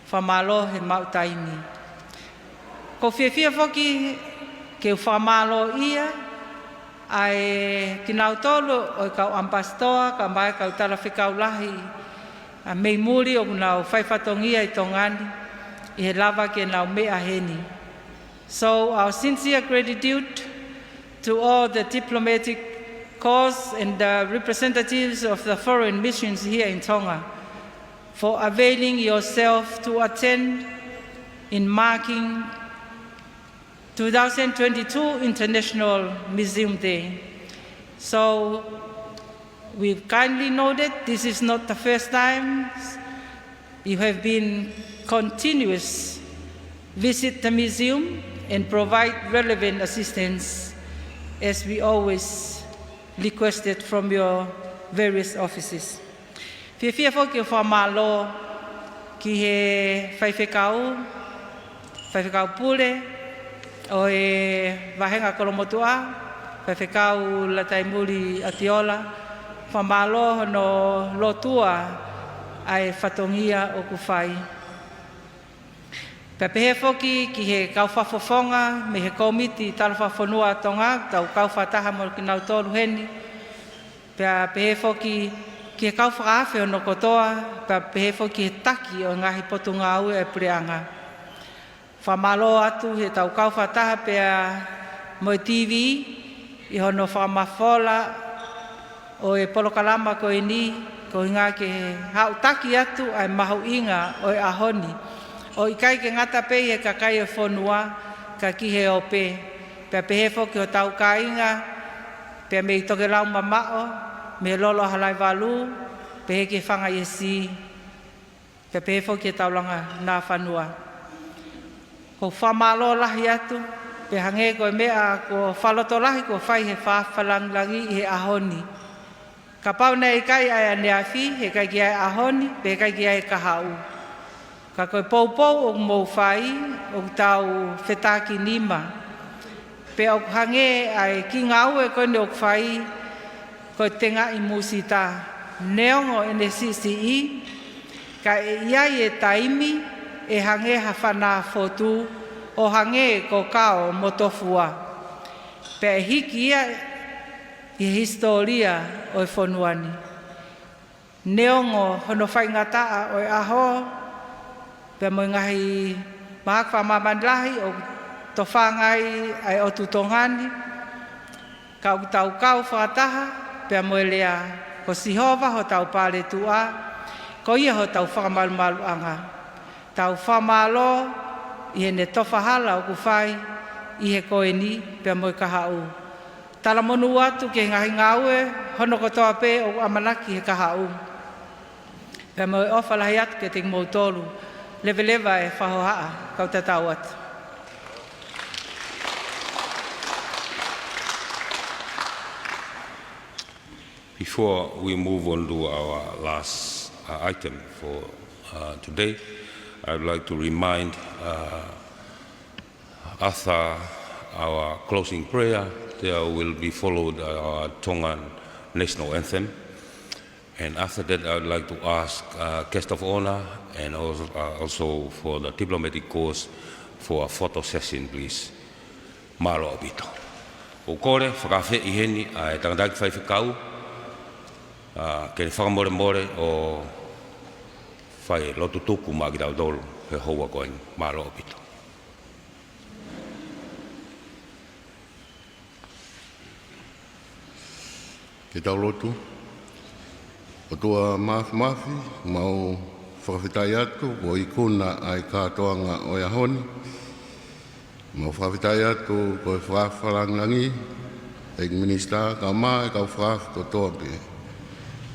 Fakamālō he maʻu taimi. ʻOku ou fiefia foki ke u fakamālōʻia ʻa e kinautolu ʻo e kau ʻamipasitoa, kae ʻumaʻā e kau talafekau lahi, ʻa mei muli ʻoku nau fai fatongia ʻi Tonga ni, ʻi he lava ke nau meʻa heni. So our sincere gratitude to all the diplomatic corps and the representatives of the foreign missions here in Tonga for availing yourself to attend in marking two thousand twenty-two International Museum Day. So we kindly know that this is not the first time you have been continuous visit the museum and provide relevant assistance as we always requested from your various offices. Fiefia foki ʻo fakamālō ki he faifekau, faifekau pule ʻo e Vahenga Kolomotuʻa, faifekau Lataimuli ʻAtiola, fakamālō hono lotua ʻa e fatongia ʻoku fai. Pea pehē foki ki he kau fakafofonga mei he Kōmiti Talafakafonua ʻa Tonga, tau kau fakataha mo kinautolu heni. Pea pehē foki ki he kau fakaafe hono kotoa, pea pehē foki ki he taki ʻo e ngaahi potungāue ʻa e puleʻanga. Fakamālō atu he tau kau fakataha pea mo e T V ʻi hono fakamafola ʻo e polokalama ko eni, ko e ʻuhinga ke haʻutaki atu ʻa e mahuʻinga ʻo e ʻaho ni. ʻO ʻikai ke ngata pē ʻi he kakai ʻo e fonua, ka ki he ope. Pea pehē foki ki hotau kāinga, pea mei Tokelau mamaʻo, mei Lolo ʻa Halaivalu, pehē ki he Fanga ʻi he Sī. Pea pehē foki ki he taulanga Nafanua. ʻOku ou fakamālō lahi atu, pea hangē ko e meʻa kuo fakalotolahi kuo fai he faʻahinga langilangi ʻi he ʻaho ni. Kapau naʻe ʻikai ʻa e ʻaneafi, heʻikai ke ʻi ai e ʻaho ni, pea heʻikai ke ʻi ai e kahaʻu. Ka ko e poupou ʻoku mou fai, ʻoku tau fetakinima. Pea ʻoku hangē ʻa e kiʻi ngāue ko eni ʻoku fai, ko e tengaʻi musita, neongo ʻene siʻisiʻi, ka ʻe ʻi ai e taimi ʻe hangē ha fana fotu, ʻo hangē ko Kao mo Tofua. Pea ʻe hiki ia ʻi he hisitōlia ʻo e fonua ni. Neongo hono faingataʻa ʻo e ʻaho, pea mo e ngaahi Mahaki fakamāmani lahi ʻoku tofanga ai ʻa e ʻOtu Tonga ni, ka ʻoku tau kau fakataha pea mo e lea, ko Sihova hotau Paletuʻa, ko ia hotau fakamalumaluʻanga. Tau fakamālō ʻi heʻene tofa hala ʻoku fai ʻi he ko eni pea mo e kahaʻu. Talamonū atu ki he ngaahi ngāue hono kotoa pē ʻoku ʻamanaki he kahaʻu. Pea mo e ʻofa lahi atu kiate kimoutolu, leveleva e fakahohaʻa, kau tatau atu. Before we move on to our last, uh, item for, uh, today, I would like to remind, uh, after our closing prayer, there will be followed our Tongan national anthem. And after that, I would like to ask, uh, guest of honor and also, uh, also for the diplomatic corps for a photo session, please. Mālō ʻaupito. ʻOku ou kole fakaafeʻi heni ʻa e tangataʻeiki faifekau, ʻa, ke ne fakamolemole ʻo fai lotu tuku maʻa kitautolu he houa ko eni. Mālō ʻaupito. Ke tau lotu. ʻOtua Māfimafi, mau fakafetaʻi atu kuo ikuna ʻa e kātoanga ʻo e ʻaho ni. Mau fakafetaʻi atu ko e fakaafe langilangi, ʻEiki Minisitā, kae ʻumaʻā e kau fakaafe kotoa pē.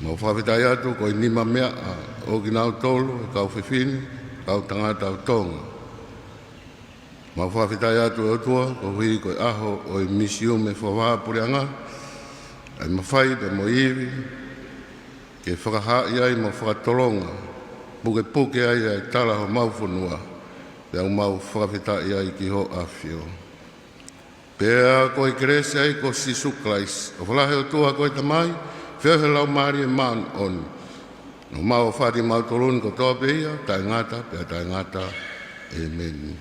Mau fakafetaʻi atu ko e nimameaʻa ʻo kinautolu, e kau fefine, kau tangata ʻo Tonga. Mau fakafetaʻi atu ʻe ʻOtua, koeʻuhi ko e ʻaho ʻo e Misiume Fakavahaʻapuleʻanga, ʻa e mafai pea mo e ivi, ke fakahaaʻi ai mo fakatolonga, pukepuke ai ʻa e tala homau fonua, pea ʻoku mau fakafetaʻi ai ki hoʻo ʻAfio. Pea ko e kelesi ʻa e ʻEiki ko Sīsū Kalaisi, ʻofa lahi ʻa e ʻOtua ko e Tamai, feohi ʻa e Laumālie Māʻoniʻoni, ʻoku mau ʻofa atu kimautolu ni kotoa pē ia, taʻengata pea taʻengata. ʻĒmeni.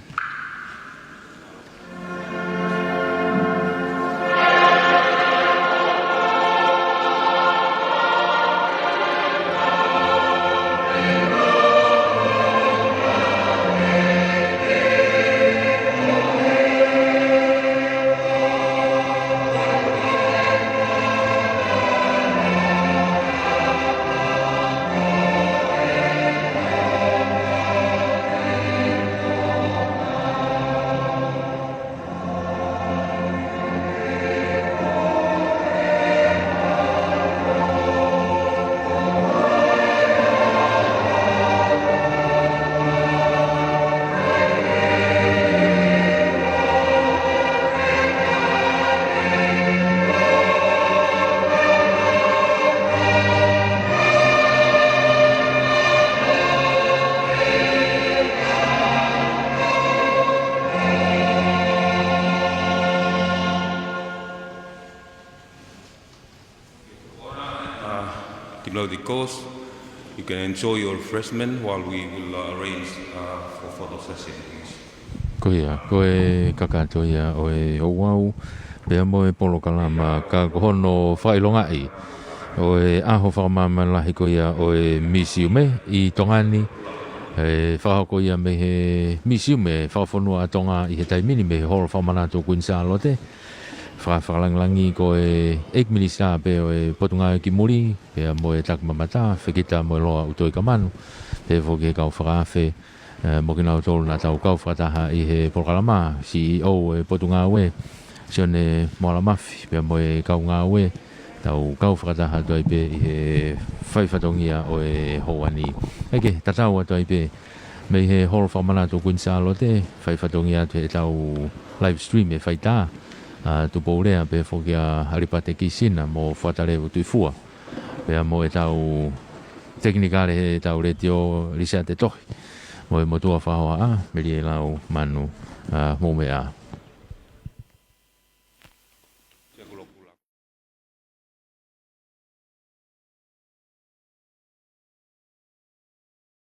Uh, Timothy Coast, you can enjoy your refreshment while we will, uh, arrange, uh, for photo session, please. Ko ia, ko e kakato ia ʻo e ouau, pea mo e polokalama ka ko hono fakaʻilongaʻi ʻo e ʻaho fakamāmani lahi ko ia ʻo e Misiume ʻi Tonga ni, ʻe fakahoko ia mei he Misiume Fakafonua ʻa Tonga ʻi he taimi ni mei he Holo Fakamanatu ʻo Kuini Sālote. Faka-, fakalangilangi ko e ʻEiki Minisitā pē ʻo e Potungāue ki Muli, pea mo e Taki Mamata, Fekitamoeloa ʻUtoikamanu, pehē foki ki he kau fakaafe, ʻe, mo kinautolu naʻa tau kau fakataha ʻi he polokalama, C E O ʻo e Potungāue, Sione Moalamafi, pea mo e kau ngāue, tau kau fakataha atu ai pē ʻi he fai fatongia ʻo e houa ni. ʻEke, tatau atu ai pē, mei he Holo Fakamanatu ʻo Kuini Sālote, fai fatongia atu heʻetau live stream ʻe faitā, ʻa Tupou Lea pehē foki ʻa ʻAlipate Kisina mo Fuatalevu Tuifua. Pea mo ʻetau tekinikale heʻetau letiō Lisiate Tohi. Mo e motuʻa fakahohaʻa, Melie Lau Manu, ʻa, Momeʻa.